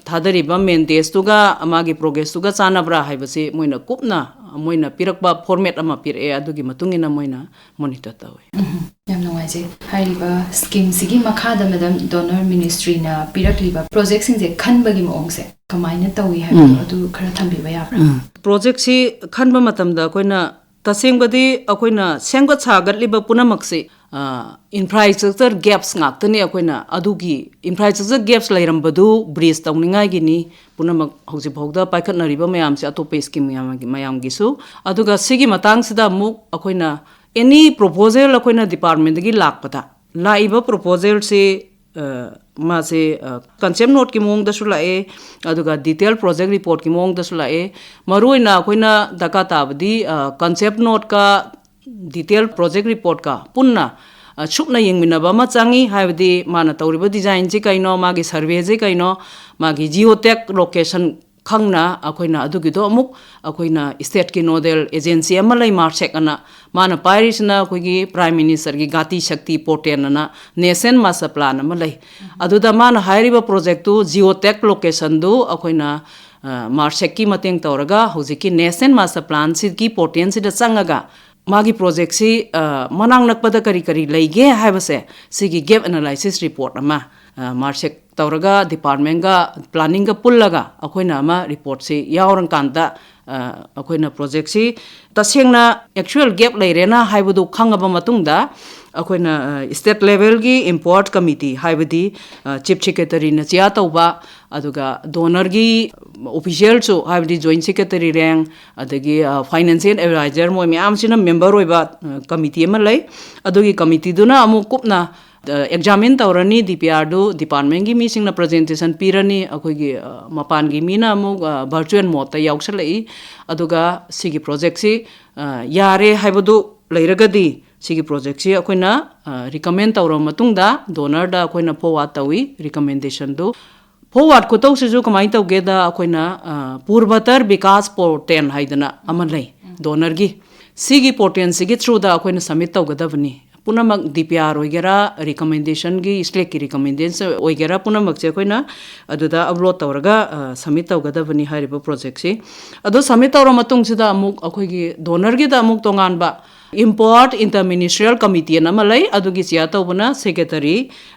ꯊꯥꯗꯔꯤꯕ ꯃꯦꯟꯗꯦꯖꯇꯨꯒ ꯃꯥꯒꯤ ꯄ꯭ꯔꯣꯒ꯭ꯔꯦꯁꯇꯨꯒ ꯆꯥꯟꯅꯕ꯭ꯔꯥ ꯍꯥꯏꯕꯁꯤ ꯃꯣꯏꯅ ꯀꯨꯞꯅ, ꯑ, ꯃꯣꯏꯅ ꯄꯤꯔꯛꯄ ꯐꯣꯔꯃꯦꯠ ꯑꯃ ꯄꯤꯔꯛꯑꯦ, ꯑꯗꯨꯒꯤ ꯃꯇꯨꯡ ꯏꯟꯅ ꯃꯣꯏꯅ ꯃꯣꯅꯤꯇꯔ ꯇꯧꯋꯤ꯫ ꯎꯝ, ꯌꯥꯝ ꯅꯨꯡꯉꯥꯏꯖꯩ꯫ ꯍꯥꯏꯔꯤꯕ ꯁ꯭ꯀꯤꯝꯁꯤꯒꯤ ꯃꯈꯥꯗ ꯃꯦꯗꯥꯝ, ꯗꯣꯅꯔ ꯃꯤꯅꯤꯁꯇ꯭ꯔꯤꯅ ꯄꯤꯔꯛꯂꯤꯕ ꯄ꯭ꯔꯣꯖꯦꯛꯁꯤꯡꯁꯦ ꯈꯟꯕꯒꯤ ꯃꯑꯣꯡꯁꯦ ꯀꯃꯥꯏꯅ ꯇꯧꯏ ꯍꯥꯏꯕꯗꯣ ꯎꯝ꯫ ꯑꯗꯨ ꯈꯔ ꯊꯝꯕꯤꯕ ꯌꯥꯕ꯭ꯔꯥ? ꯎꯝ꯫ ꯄ꯭ꯔꯣꯖꯦꯛꯁꯤ ꯈꯟꯕ ꯃꯇꯝꯗ ꯑꯩꯈꯣꯏꯅ ꯇꯁꯦꯡꯕꯗꯤ ꯑꯩꯈꯣꯏꯅ ꯁꯦꯝꯒꯠ ꯁꯥꯒꯠꯂꯤꯕ ꯄꯨꯝꯅꯃꯛꯁꯤ, ꯑ, ꯏꯟꯐ꯭ꯔꯥꯁ꯭ꯇ꯭ꯔꯛꯆꯔ ꯒꯦꯞꯁ ꯉꯥꯛꯇꯅꯤ꯫ ꯑꯩꯈꯣꯏꯅ ꯑꯗꯨꯒꯤ ꯏꯟꯐ꯭ꯔꯥꯁ꯭ꯇ꯭ꯔꯛꯆꯔ ꯒꯦꯞꯁ ꯂꯩꯔꯝꯕꯗꯨ ꯕ꯭ꯔꯤꯖ ꯇꯧꯅꯤꯡꯉꯥꯏꯒꯤꯅꯤ ꯄꯨꯝꯅꯃꯛ ꯍꯧꯖꯤꯛ ꯐꯥꯎꯗ ꯄꯥꯏꯈꯠꯅꯔꯤꯕ ꯃꯌꯥꯝꯁꯦ, ꯑꯇꯣꯞꯄ ꯁ꯭ꯀꯤꯝ ꯃꯌꯥꯝꯒꯤ, ꯃꯌꯥꯝꯒꯤꯁꯨ꯫ ꯑꯗꯨꯒ ꯁꯤꯒꯤ ꯃꯇꯥꯡꯁꯤꯗ ꯑꯃꯨꯛ ꯑꯩꯈꯣꯏꯅ ꯑꯦꯅꯤ ꯄ꯭ꯔꯣꯄꯣꯖꯦꯜ ꯑꯩꯈꯣꯏꯅ ꯗꯤꯄꯥꯔꯠꯃꯦꯟꯗꯒꯤ ꯂꯥꯛꯄꯗ, ꯂꯥꯛꯏꯕ ꯄ꯭ꯔꯣꯄꯣꯖꯦꯜꯁꯤ, ꯑ, ꯃꯥꯁꯦ, ꯑ, ꯀꯟꯁꯦꯞ ꯅꯣꯠꯀꯤ ꯃꯑꯣꯡꯗꯁꯨ ꯂꯥꯛꯑꯦ, ꯑꯗꯨꯒ ꯗꯤꯇꯦꯜ ꯄ꯭ꯔꯣꯖꯦꯛ ꯔꯤꯄꯣꯔꯠꯀꯤ ꯃꯑꯣꯡꯗꯁꯨ ꯂꯥꯛꯑꯦ꯫ ꯃꯔꯨꯑꯣꯏꯅ ꯑꯩꯈꯣꯏꯅ ꯗꯔꯀꯥꯔ ꯇꯥꯕꯗꯤ, ꯑ, ꯀꯟꯁꯦꯞ ꯅꯣꯠꯀ ꯗꯤꯇꯦꯜ ꯄ꯭ꯔꯣꯖꯦꯛ ꯔꯤꯄꯣꯔꯠꯀ ꯄꯨꯟꯅ, ꯑ, ꯁꯨꯞꯅ ꯌꯦꯡꯃꯤꯟꯅꯕ ꯑꯃ ꯆꯪꯉꯤ꯫ ꯍꯥꯏꯕꯗꯤ ꯃꯥꯅ ꯇꯧꯔꯤꯕ ꯗꯤꯖꯥꯏꯟꯁꯤ ꯀꯩꯅꯣ, ꯃꯥꯒꯤ ꯁꯔꯚꯦꯁꯤ ꯀꯩꯅꯣ, ꯃꯥꯒꯤ ꯖꯤꯑꯣꯇꯦꯛ ꯂꯣꯀꯦꯁꯟ ꯈꯪꯅ ꯑꯩꯈꯣꯏꯅ ꯑꯗꯨꯒꯤꯗꯣ ꯑꯃꯨꯛ ꯑꯩꯈꯣꯏꯅ ꯁ꯭ꯇꯦꯠꯀꯤ ꯅꯣꯗꯦꯜ ꯑꯦꯖꯦꯟꯁꯤ ꯑꯃ ꯂꯩ, ꯃꯥꯔꯁꯦꯛ ꯑꯅ꯫ ꯃꯥꯅ ꯄꯥꯏꯔꯤꯁꯤꯅ ꯑꯩꯈꯣꯏꯒꯤ ꯄ꯭ꯔꯥꯏꯝ ꯃꯤꯅꯤꯁꯇꯔꯒꯤ ꯒꯥꯇꯤ ꯁꯛꯇꯤ ꯄꯣꯔꯇꯦꯜ ꯑꯅ ꯅꯦꯁꯅꯦꯜ ꯃꯥꯁꯇꯔ ꯄ꯭ꯂꯥꯟ ꯑꯃ ꯂꯩ꯫ ꯑꯗꯨꯗ ꯃꯥꯅ ꯍꯥꯏꯔꯤꯕ ꯄ꯭ꯔꯣꯖꯦꯛꯇꯨ ꯖꯤꯑꯣꯇꯦꯛ ꯂꯣꯀꯦꯁꯟꯗꯨ ꯑꯩꯈꯣꯏꯅ, ꯑ, ꯃꯥꯔꯁꯦꯛꯀꯤ ꯃꯇꯦꯡ ꯇꯧꯔꯒ ꯍꯧꯖꯤꯛꯀꯤ ꯅꯦꯁꯅꯦꯜ ꯃꯥꯁꯇꯔ ꯄ꯭ꯂꯥꯟꯁꯤꯒꯤ ꯄꯣꯔꯇꯦꯜꯁꯤꯗ ꯆꯪꯉꯒ ꯃꯥꯒꯤ ꯄ꯭ꯔꯣꯖꯦꯛꯁꯤ, ꯑ, ꯃꯅꯥꯛ ꯅꯛꯄꯗ ꯀꯔꯤ ꯀꯔꯤ ꯂꯩꯒꯦ ꯍꯥꯏꯕꯁꯦ ꯁꯤꯒꯤ ꯒꯦꯞ ꯑꯦꯅꯥꯂꯥꯏꯁꯤꯁ ꯔꯤꯄꯣꯔꯠ ꯑꯃ, ꯑ, ꯃꯥꯔꯁꯦꯛ ꯇꯧꯔꯒ ꯗꯤꯄꯥꯔꯠꯃꯦꯟꯒ ꯄ꯭ꯂꯥꯅꯤꯡꯒ ꯄꯨꯜꯂꯒ ꯑꯩꯈꯣꯏꯅ ꯑꯃ ꯔꯤꯄꯣꯔꯠꯁꯤ ꯌꯥꯎꯔꯀꯥꯟꯗ, ꯑ, ꯑꯩꯈꯣꯏꯅ ꯄ꯭ꯔꯣꯖꯦꯛꯁꯤ ꯇꯁꯦꯡꯅ ꯑꯦꯛꯆꯨꯋꯦꯜ ꯒꯦꯞ ꯂꯩꯔꯦꯅ ꯍꯥꯏꯕꯗꯨ ꯈꯪꯉꯕ ꯃꯇꯨꯡꯗ ꯑꯩꯈꯣꯏꯅ, ꯑ, ꯁ꯭ꯇꯦꯠ ꯂꯦꯚꯦꯜꯒꯤ ꯏꯝꯄꯥꯋꯔ ꯀꯃꯤꯇꯤ, ꯍꯥꯏꯕꯗꯤ, ꯑ, ꯆꯤꯐ ꯁꯦꯀ꯭ꯔꯦꯇꯔꯤꯅ ꯆꯤꯌꯥꯔ ꯇꯧꯕ, ꯑꯗꯨꯒ ꯗꯣꯅꯔꯒꯤ ꯑꯣꯐꯤꯁꯤꯌꯦꯜꯁꯨ, ꯍꯥꯏꯕꯗꯤ ꯖꯣꯏꯟ ꯁꯦꯀ꯭ꯔꯦꯇꯔꯤ ꯔꯦꯡ, ꯑꯗꯒꯤ, ꯑ, ꯐꯥꯏꯅꯥꯟꯁꯤꯌꯦꯜ ꯑꯦꯗꯚꯥꯏꯖꯔ, ꯃꯣꯏ ꯃꯌꯥꯝꯁꯤꯅ ꯃꯦꯝꯕꯔ ꯑꯣꯏꯕ, ꯑ, ꯀꯃꯤꯇꯤ ꯑꯃ ꯂꯩ꯫ ꯑꯗꯨꯒꯤ ꯀꯃꯤꯇꯤꯗꯨꯅ ꯑꯃꯨꯛ ꯀꯨꯞꯅ, ꯑ, ꯑꯦꯛꯖꯥꯃꯤꯟ ꯇꯧꯔꯅꯤ, ꯗꯤ ꯄꯤ ꯑꯥꯔꯗꯨ ꯗꯤꯄꯥꯔꯠꯃꯦꯟꯒꯤ ꯃꯤꯁꯤꯡꯅ ꯄ꯭ꯔꯖꯦꯟꯇꯦꯁꯟ ꯄꯤꯔꯅꯤ, ꯑꯩꯈꯣꯏꯒꯤ, ꯑ, ꯃꯄꯥꯟꯒꯤ ꯃꯤꯅ ꯑꯃꯨꯛ, ꯑ, ꯚꯔꯆꯨꯋꯦꯜ ꯃꯣꯗꯇ ꯌꯥꯎꯁꯜꯂꯛꯏ꯫ ꯑꯗꯨꯒ ꯁꯤꯒꯤ ꯄ꯭ꯔꯣꯖꯦꯛꯁꯤ, ꯑ, ꯌꯥꯔꯦ ꯍꯥꯏꯕꯗꯨ ꯂꯩꯔꯒꯗꯤ ꯁꯤꯒꯤ ꯄ꯭ꯔꯣꯖꯦꯛꯁꯤ ꯑꯩꯈꯣꯏꯅ, ꯑ, ꯔꯤꯀꯃꯦꯟ ꯇꯧꯔꯕ ꯃꯇꯨꯡꯗ ꯗꯣꯅꯔꯗ ꯑꯩꯈꯣꯏꯅ ꯐꯣꯔꯋꯥꯔꯗ ꯇꯧꯏ ꯔꯤꯀꯃꯦꯟꯗꯦꯁꯟꯗꯨ꯫ ꯐꯣꯔꯋꯥꯔꯗ ꯈꯨꯇꯧꯁꯤꯁꯨ ꯀꯃꯥꯏꯅ ꯇꯧꯒꯦꯗ, ꯑꯩꯈꯣꯏꯅ, ꯑ, ꯄꯨꯔꯕꯇꯔ ꯕꯤꯀꯥꯁ ꯄꯣꯔꯇꯦꯜ ꯍꯥꯏꯗꯅ ꯑꯃ ꯂꯩ ꯗꯣꯅꯔꯒꯤ꯫ ꯁꯤꯒꯤ ꯄꯣꯔꯇꯦꯜꯁꯤꯒꯤ ꯊ꯭ꯔꯨꯗ ꯑꯩꯈꯣꯏꯅ ꯁꯕꯃꯤꯠ ꯇꯧꯒꯗꯕꯅꯤ꯫ ꯄꯨꯝꯅꯃꯛ ꯗꯤ ꯄꯤ ꯑꯥꯔ ꯑꯣꯏꯒꯦꯔꯥ, ꯔꯤꯀꯃꯦꯟꯗꯦꯁꯟꯒꯤ, ꯁ꯭ꯇꯦꯠꯀꯤ ꯔꯤꯀꯃꯦꯟꯗꯦꯁꯟ ꯑꯣꯏꯒꯦꯔꯥ, ꯄꯨꯝꯅꯃꯛꯁꯦ ꯑꯩꯈꯣꯏꯅ ꯑꯗꯨꯗ ꯑꯞꯂꯣꯗ ꯇꯧꯔꯒ ꯁꯕꯃꯤꯠ ꯇꯧꯒꯗꯕꯅꯤ ꯍꯥꯏꯔꯤꯕ ꯄ꯭ꯔꯣꯖꯦꯛꯁꯤ꯫ ꯑꯗꯣ ꯁꯕꯃꯤꯠ ꯇꯧꯔ ꯃꯇꯨꯡꯁꯤꯗ ꯑꯃꯨꯛ ꯑꯩꯈꯣꯏꯒꯤ ꯗꯣꯅꯔꯒꯤꯗ ꯑꯃꯨꯛ ꯇꯣꯉꯥꯟꯕ ꯏꯝꯄꯥꯋꯔꯠ ꯏꯟꯇꯔ ꯃꯤꯅꯤꯁꯇ꯭ꯔꯤꯌꯦꯜ ꯀꯃꯤꯇꯤ ꯑꯃ ꯂꯩ꯫ ꯑꯗꯨꯒꯤ ꯆꯤꯌꯥꯔ ꯇꯧꯕꯅ ꯁꯦꯀ꯭ꯔꯦꯇꯔꯤ,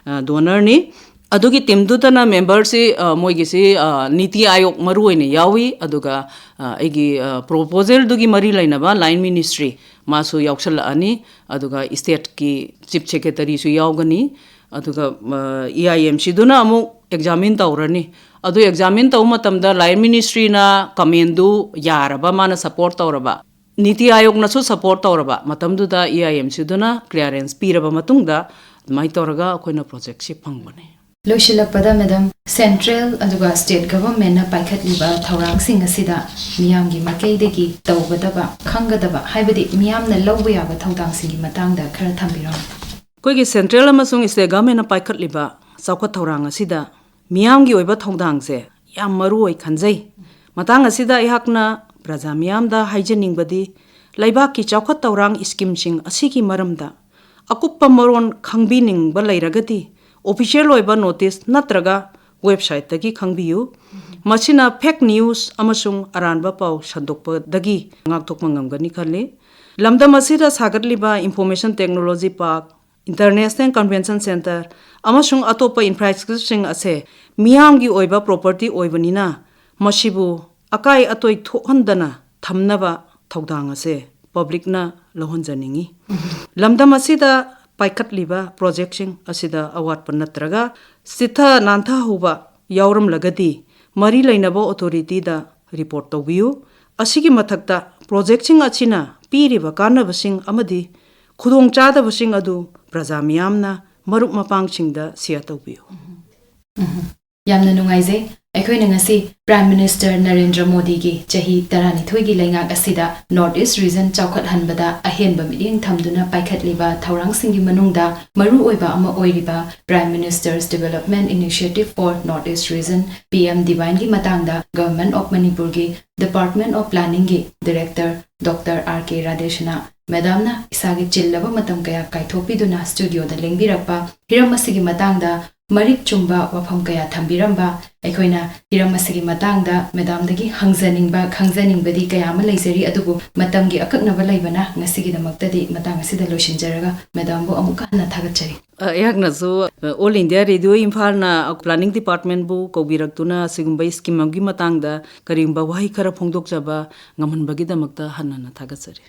ꯗꯣꯅꯔꯅꯤ꯫ ꯑꯗꯨꯒꯤ ꯇꯤꯝꯗꯨꯗꯅ ꯃꯦꯝꯕꯔꯁꯤ, ꯑ, ꯃꯣꯏꯒꯤꯁꯤ, ꯑ, ꯅꯤꯇꯤ ꯑꯥꯌꯣꯒ ꯃꯔꯨ ꯑꯣꯏꯅ ꯌꯥꯎꯏ, ꯑꯗꯨꯒ, ꯑ, ꯑꯩꯒꯤ, ꯑ, ꯄ꯭ꯔꯣꯄꯣꯖꯦꯜꯗꯨꯒꯤ ꯃꯔꯤ ꯂꯩꯅꯕ ꯂꯥꯏꯟ ꯃꯤꯅꯤꯁꯇ꯭ꯔꯤ ꯃꯥꯁꯨ ꯌꯥꯎꯁꯜꯂꯛꯑꯅꯤ, ꯑꯗꯨꯒ ꯁ꯭ꯇꯦꯠꯀꯤ ꯆꯤꯐ ꯁꯦꯀ꯭ꯔꯦꯇꯔꯤꯁꯨ ꯌꯥꯎꯒꯅꯤ, ꯑꯗꯨꯒ, ꯑ, ꯏ ꯑꯥꯏ ꯑꯦꯝ ꯁꯤꯗꯨꯅ ꯑꯃꯨꯛ ꯑꯦꯛꯖꯥꯃꯤꯟ ꯇꯧꯔꯅꯤ꯫ ꯑꯗꯨ ꯑꯦꯛꯖꯥꯃꯤꯟ ꯇꯧꯕ ꯃꯇꯝꯗ ꯂꯥꯏꯟ ꯃꯤꯅꯤꯁꯇ꯭ꯔꯤꯅ ꯀꯃꯦꯟꯗꯨ ꯌꯥꯔꯕ, ꯃꯥꯅ ꯁꯄꯣꯔꯠ ꯇꯧꯔꯕ, ꯅꯤꯇꯤ ꯑꯥꯌꯣꯒꯅꯁꯨ ꯁꯄꯣꯔꯠ ꯇꯧꯔꯕ ꯃꯇꯝꯗꯨꯗ ꯏ ꯑꯥꯏ ꯑꯦꯝ ꯁꯤꯗꯨꯅ ꯀ꯭ꯂꯤꯌꯥꯔꯦꯟꯁ ꯄꯤꯔꯕ ꯃꯇꯨꯡꯗ ꯑꯗꯨꯃꯥꯏꯅ ꯇꯧꯔꯒ ꯑꯩꯈꯣꯏꯅ ꯄ꯭ꯔꯣꯖꯦꯛꯁꯤ ꯐꯪꯕꯅꯤ꯫ ꯂꯣꯏꯁꯤꯜꯂꯛꯄꯗ, ꯃꯦꯗꯥꯝ, ꯁꯦꯟꯇ꯭ꯔꯦꯜ ꯑꯗꯨꯒ ꯁ꯭ꯇꯦꯠ ꯒꯚꯔꯟꯃꯦꯟꯠꯅ ꯄꯥꯏꯈꯠꯂꯤꯕ ꯊꯧꯔꯥꯡꯁꯤꯡ ꯑꯁꯤꯗ ꯃꯤꯌꯥꯝꯒꯤ ꯃꯥꯏꯀꯩꯗꯒꯤ ꯇꯧꯒꯗꯕ, ꯈꯪꯒꯗꯕ, ꯍꯥꯏꯕꯗꯤ ꯃꯤꯌꯥꯝꯅ ꯂꯧꯕ ꯌꯥꯕ ꯊꯧꯗꯥꯡꯁꯤꯡꯒꯤ ꯃꯇꯥꯡꯗ ꯈꯔ ꯊꯝꯕꯤꯔꯝꯃꯨ꯫ ꯑꯩꯈꯣꯏꯒꯤ ꯁꯦꯟꯇ꯭ꯔꯦꯜ ꯑꯃꯁꯨꯡ ꯁ꯭ꯇꯦꯠ ꯒꯚꯔꯟꯃꯦꯟꯠꯅ ꯄꯥꯏꯈꯠꯂꯤꯕ ꯆꯥꯎꯈꯠ ꯊꯧꯔꯥꯡ ꯑꯁꯤꯗ ꯃꯤꯌꯥꯝꯒꯤ ꯑꯣꯏꯕ ꯊꯧꯗꯥꯡꯁꯦ ꯌꯥꯝ ꯃꯔꯨ ꯑꯣꯏ ꯈꯟꯖꯩ꯫ ꯃꯇꯥꯡ ꯑꯁꯤꯗ ꯑꯩꯍꯥꯛꯅ ꯄ꯭ꯔꯖꯥ ꯃꯤꯌꯥꯝꯗ ꯍꯥꯏꯖꯅꯤꯡꯕꯗꯤ, ꯂꯩꯕꯥꯛꯀꯤ ꯆꯥꯎꯈꯠ ꯊꯧꯔꯥꯡ ꯁ꯭ꯀꯤꯝꯁꯤꯡ ꯑꯁꯤꯒꯤ ꯃꯔꯝꯗ ꯑꯀꯨꯞꯄ ꯃꯔꯣꯜ ꯈꯪꯕꯤꯅꯤꯡꯕ ꯂꯩꯔꯒꯗꯤ, ꯑꯣꯐꯤꯁꯤꯌꯦꯜ ꯑꯣꯏꯕ ꯅꯣꯇꯤꯁ ꯅꯠꯇ꯭ꯔꯒ ꯋꯦꯕꯁꯥꯏꯠꯇꯒꯤ ꯈꯪꯕꯤꯌꯨ꯫ ꯃꯁꯤꯅ ꯐꯦꯛ ꯅ꯭ꯌꯨꯁ ꯑꯃꯁꯨꯡ ꯑꯔꯥꯟꯕ ꯄꯥꯎ ꯁꯟꯗꯣꯛꯄꯗꯒꯤ ꯉꯥꯛꯊꯣꯛꯄ ꯉꯝꯒꯅꯤ ꯈꯜꯂꯤ꯫ ꯂꯝꯗꯝ ꯑꯁꯤꯗ ꯁꯥꯒꯠꯂꯤꯕ information technology park, international convention centre ꯑꯃꯁꯨꯡ ꯑꯇꯣꯞꯄ ꯏꯟꯐ꯭ꯔꯥꯁ꯭ꯇ꯭ꯔꯛꯆꯔꯁꯤꯡ ꯑꯁꯦ ꯃꯤꯌꯥꯝꯒꯤ ꯑꯣꯏꯕ ꯄ꯭ꯔꯣꯄꯔꯇꯤ ꯑꯣꯏꯕꯅꯤꯅ, ꯃꯁꯤꯕꯨ ꯑꯀꯥꯏ ꯑꯇꯣꯏ ꯊꯣꯛꯍꯟꯗꯅ ꯊꯝꯅꯕ ꯊꯧꯗꯥꯡ ꯑꯁꯦ ꯄꯕ꯭ꯂꯤꯛꯅ ꯂꯧꯍꯟꯖꯅꯤꯡꯏ꯫ ꯂꯝꯗꯝ ꯑꯁꯤꯗ ꯄꯥꯏꯈꯠꯂꯤꯕ ꯄ꯭ꯔꯣꯖꯦꯛꯁꯤꯡ ꯑꯁꯤꯗ ꯑꯋꯥꯠꯄ ꯅꯠꯇ꯭ꯔꯒ ꯆꯤꯊ ꯅꯥꯟꯊꯍꯧꯕ ꯌꯥꯎꯔꯝꯂꯒꯗꯤ, ꯃꯔꯤ ꯂꯩꯅꯕ ꯑꯣꯊꯣꯔꯤꯇꯤꯗ ꯔꯤꯄꯣꯔꯠ ꯇꯧꯕꯤꯌꯨ꯫ ꯑꯁꯤꯒꯤ ꯃꯊꯛꯇ, ꯄ꯭ꯔꯣꯖꯦꯛꯁꯤꯡ ꯑꯁꯤꯅ ꯄꯤꯔꯤꯕ ꯀꯥꯟꯅꯕꯁꯤꯡ ꯑꯃꯗꯤ ꯈꯨꯗꯣꯡꯆꯥꯗꯕꯁꯤꯡ ꯑꯗꯨ ꯄ꯭ꯔꯖꯥ ꯃꯤꯌꯥꯝꯅ ꯃꯔꯨꯞ ꯃꯄꯥꯡꯁꯤꯡꯗ ꯁꯤꯌꯔ ꯇꯧꯕꯤꯌꯨ꯫ ꯌꯥꯝꯅ ꯅꯨꯡꯉꯥꯏꯖꯩ꯫ ꯑꯩꯈꯣꯏꯅ ꯉꯁꯤ Prime Minister ꯅꯔꯦꯟꯗ꯭ꯔ ꯃꯣꯗꯤꯒꯤ ꯆꯍꯤ ꯇꯔꯥꯅꯤꯊꯣꯏꯒꯤ ꯂꯩꯉꯥꯛ ꯑꯁꯤꯗ North East Region ꯆꯥꯎꯈꯠꯍꯟꯕꯗ ꯑꯍꯦꯟꯕ ꯃꯤꯠꯌꯦꯡ ꯊꯝꯗꯨꯅ ꯄꯥꯏꯈꯠꯂꯤꯕ ꯊꯧꯔꯥꯡꯁꯤꯡꯒꯤ ꯃꯅꯨꯡꯗ ꯃꯔꯨꯑꯣꯏꯕ ꯑꯃ ꯑꯣꯏꯔꯤꯕ Prime Minister's Development Initiative for North East Region, P M DIVANE ꯒꯤ ꯃꯇꯥꯡꯗ Government of Manipur ꯒꯤ Department of Planning ꯒꯤ Director Doctor R K ꯔꯥꯙꯦꯁꯅ ꯃꯦꯗꯥꯝꯅ ꯏꯁꯥꯒꯤ ꯆꯤꯜꯂꯕ ꯃꯇꯝ ꯀꯌꯥ ꯀꯥꯏꯊꯣꯛꯄꯤꯗꯨꯅ studio ꯗ ꯂꯦꯡꯕꯤꯔꯛꯄ ꯍꯤꯔꯝ ꯑꯁꯤꯒꯤ ꯃꯇꯥꯡꯗ ꯃꯔꯤꯛ ꯆꯨꯝꯕ ꯋꯥꯐꯝ ꯀꯌꯥ ꯊꯝꯕꯤꯔꯝꯕ, ꯑꯩꯈꯣꯏꯅ ꯍꯤꯔꯝ ꯑꯁꯤꯒꯤ ꯃꯇꯥꯡꯗ ꯃꯦꯗꯥꯝꯗꯒꯤ ꯍꯪꯖꯅꯤꯡꯕ, ꯈꯪꯖꯅꯤꯡꯕꯗꯤ ꯀꯌꯥ ꯑꯃ ꯂꯩꯖꯔꯤ, ꯑꯗꯨꯕꯨ ꯃꯇꯝꯒꯤ ꯑꯀꯛꯅꯕ ꯂꯩꯕꯅ ꯉꯁꯤꯒꯤꯗꯃꯛꯇꯗꯤ ꯃꯇꯥꯡ ꯑꯁꯤꯗ ꯂꯣꯏꯁꯤꯟꯖꯔꯒ ꯃꯦꯗꯥꯝꯕꯨ ꯑꯃꯨꯛꯀ ꯍꯟꯅ ꯊꯥꯒꯠꯆꯔꯤ꯫ ꯑꯩꯍꯥꯛꯅꯁꯨ, ꯑ, All India Radio ꯏꯝꯐꯥꯜꯅ Planning Department ꯕꯨ ꯀꯧꯕꯤꯔꯛꯇꯨꯅ ꯑꯁꯤꯒꯨꯝꯕ scheme ꯑꯃꯒꯤ ꯃꯇꯥꯡꯗ ꯀꯔꯤꯒꯨꯝꯕ ꯋꯥꯍꯩ ꯈꯔ ꯐꯣꯡꯗꯣꯛꯆꯕ ꯉꯝꯍꯟꯕꯒꯤꯗꯃꯛꯇ ꯍꯟꯅ ꯍꯟꯅ ꯊꯥꯒꯠꯆꯔꯤ꯫